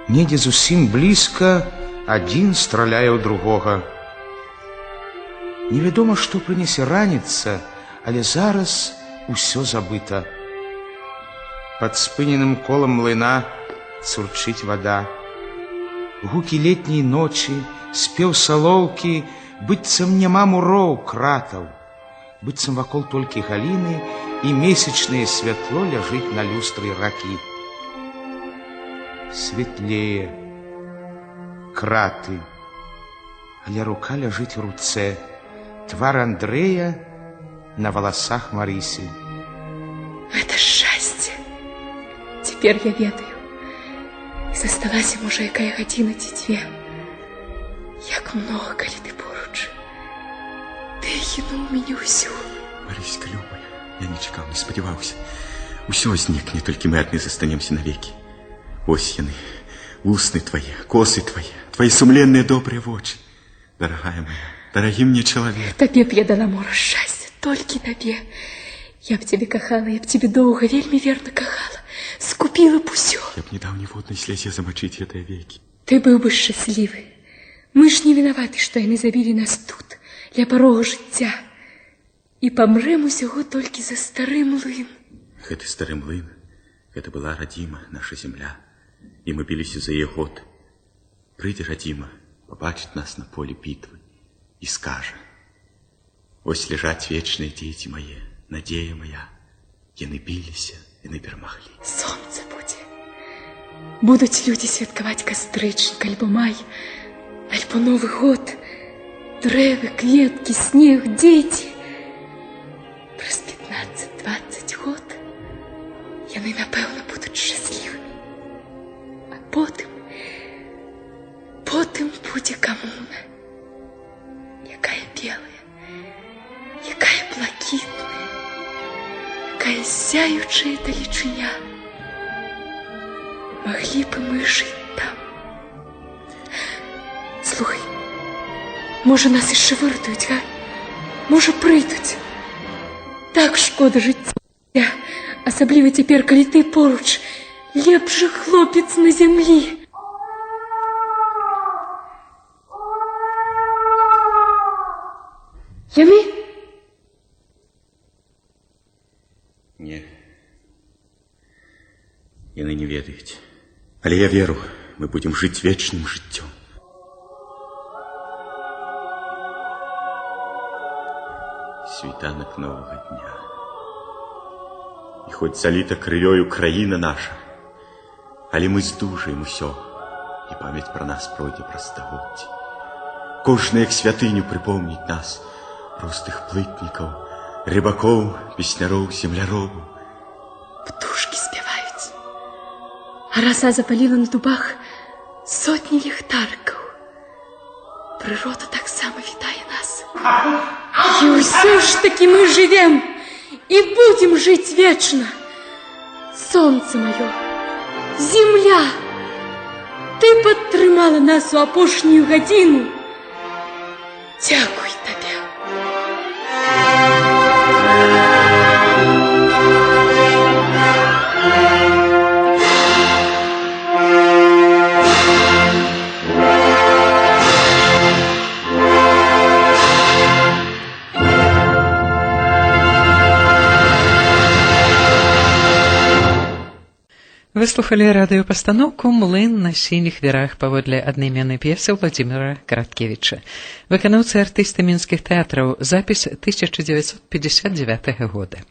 Недзе зусім блізка адзін страляе ў другога. Невядома, што прынясе раніца, але зараз усё забыта. Пад спыненым колам млына цурчыць вада. Гукі летняй ночы, спеў салоўкі, быццам няма муроў, кратаў. Быццам вакол толькі галіны і месячнае святло ляжыць на люстры ракі. Светлее, краты, але рука ляжыць у руцэ. Твар Андрэя на валасах Марысі. Гэта шчасце. Цяпер я ведаю. І засталася, можа, якая гадзіна ці дзве. Як многа, калі ты поруч. Ты гінуў мяне ўсю. Марыська, любая, я не чакаў, не спадзяваўся. Усё знікне, толькі мы адны застанемся навекі. Вось яны, вусны твае, косы твае, твае сумленныя добрыя вочы. Дарагая моя, дарагі мне чалавек. Табе б я дала мора шчасця Толькі табе. Я б цябе кахала, я б цябе доўга, вельмі верна кахала. Скупіла б усё. Я б не даў ніводнай слезе замачыць гэтыя векі. Ты быў бы шчаслівы. Мы ж не вінаваты, што яны забілі нас тут, ля парога жыцця. І памрэм усяго толькі за стары млын. Гэты стары млын, гэта была радзіма, наша зямля. І мы біліся за яе год. Прыйдзе радзіма, пабачыць нас на поле бітвы і скажа: Вось ляжаць вечныя дзеці мае, надзея моя. Яны біліся, яны перамаглі. Сонца будзе. Будуць людзі святкаваць кастрычнік, альбо май, альбо Новы год. Дрэвы, кветкі, снег, дзеці. Праз 15-20 год яны, напэўна, будуць шчаслівымі. А потым будзе камуна. Якая белая, якая блакітная, якая сяючая далечыня. Маглі бы мы жыць там. Слухай, можа, нас яшчэ выратуюць, га? Можа, прыйдуць. Так шкода жыцця, асабліва цяпер, калі ты поруч, лепшы хлопец на зямлі. Яны? Не. Яны не ведаюць. Але я веру, мы будзем жыць вечным жыццём. Світанак новага дня. І хоць заліта крывёю краіна наша, але мы здужаем усё, і памяць пра нас пройдзе праз стагоддзі. Кожны як святыню прыпомніць нас, простых плытнікаў, рыбакоў, песняроў, земляробаў. Птушкі спяваюць. А раса запаліла на дубах сотні ліхтарыкаў. Прырода таксама вітае нас. І ўсё ж такі мы жывем і будзем жыць вечна. Сонца маё, зямля, ты падтрымала нас у апошнюю гадзіну. Дзякуй табе. Выслухалі радыёпастаноўку «Млын на сініх вярах» паводле аднайменнай п'есы Владзіміра Караткевіча. Выканаўцы артысты мінскіх тэатраў. Запіс 1959 года.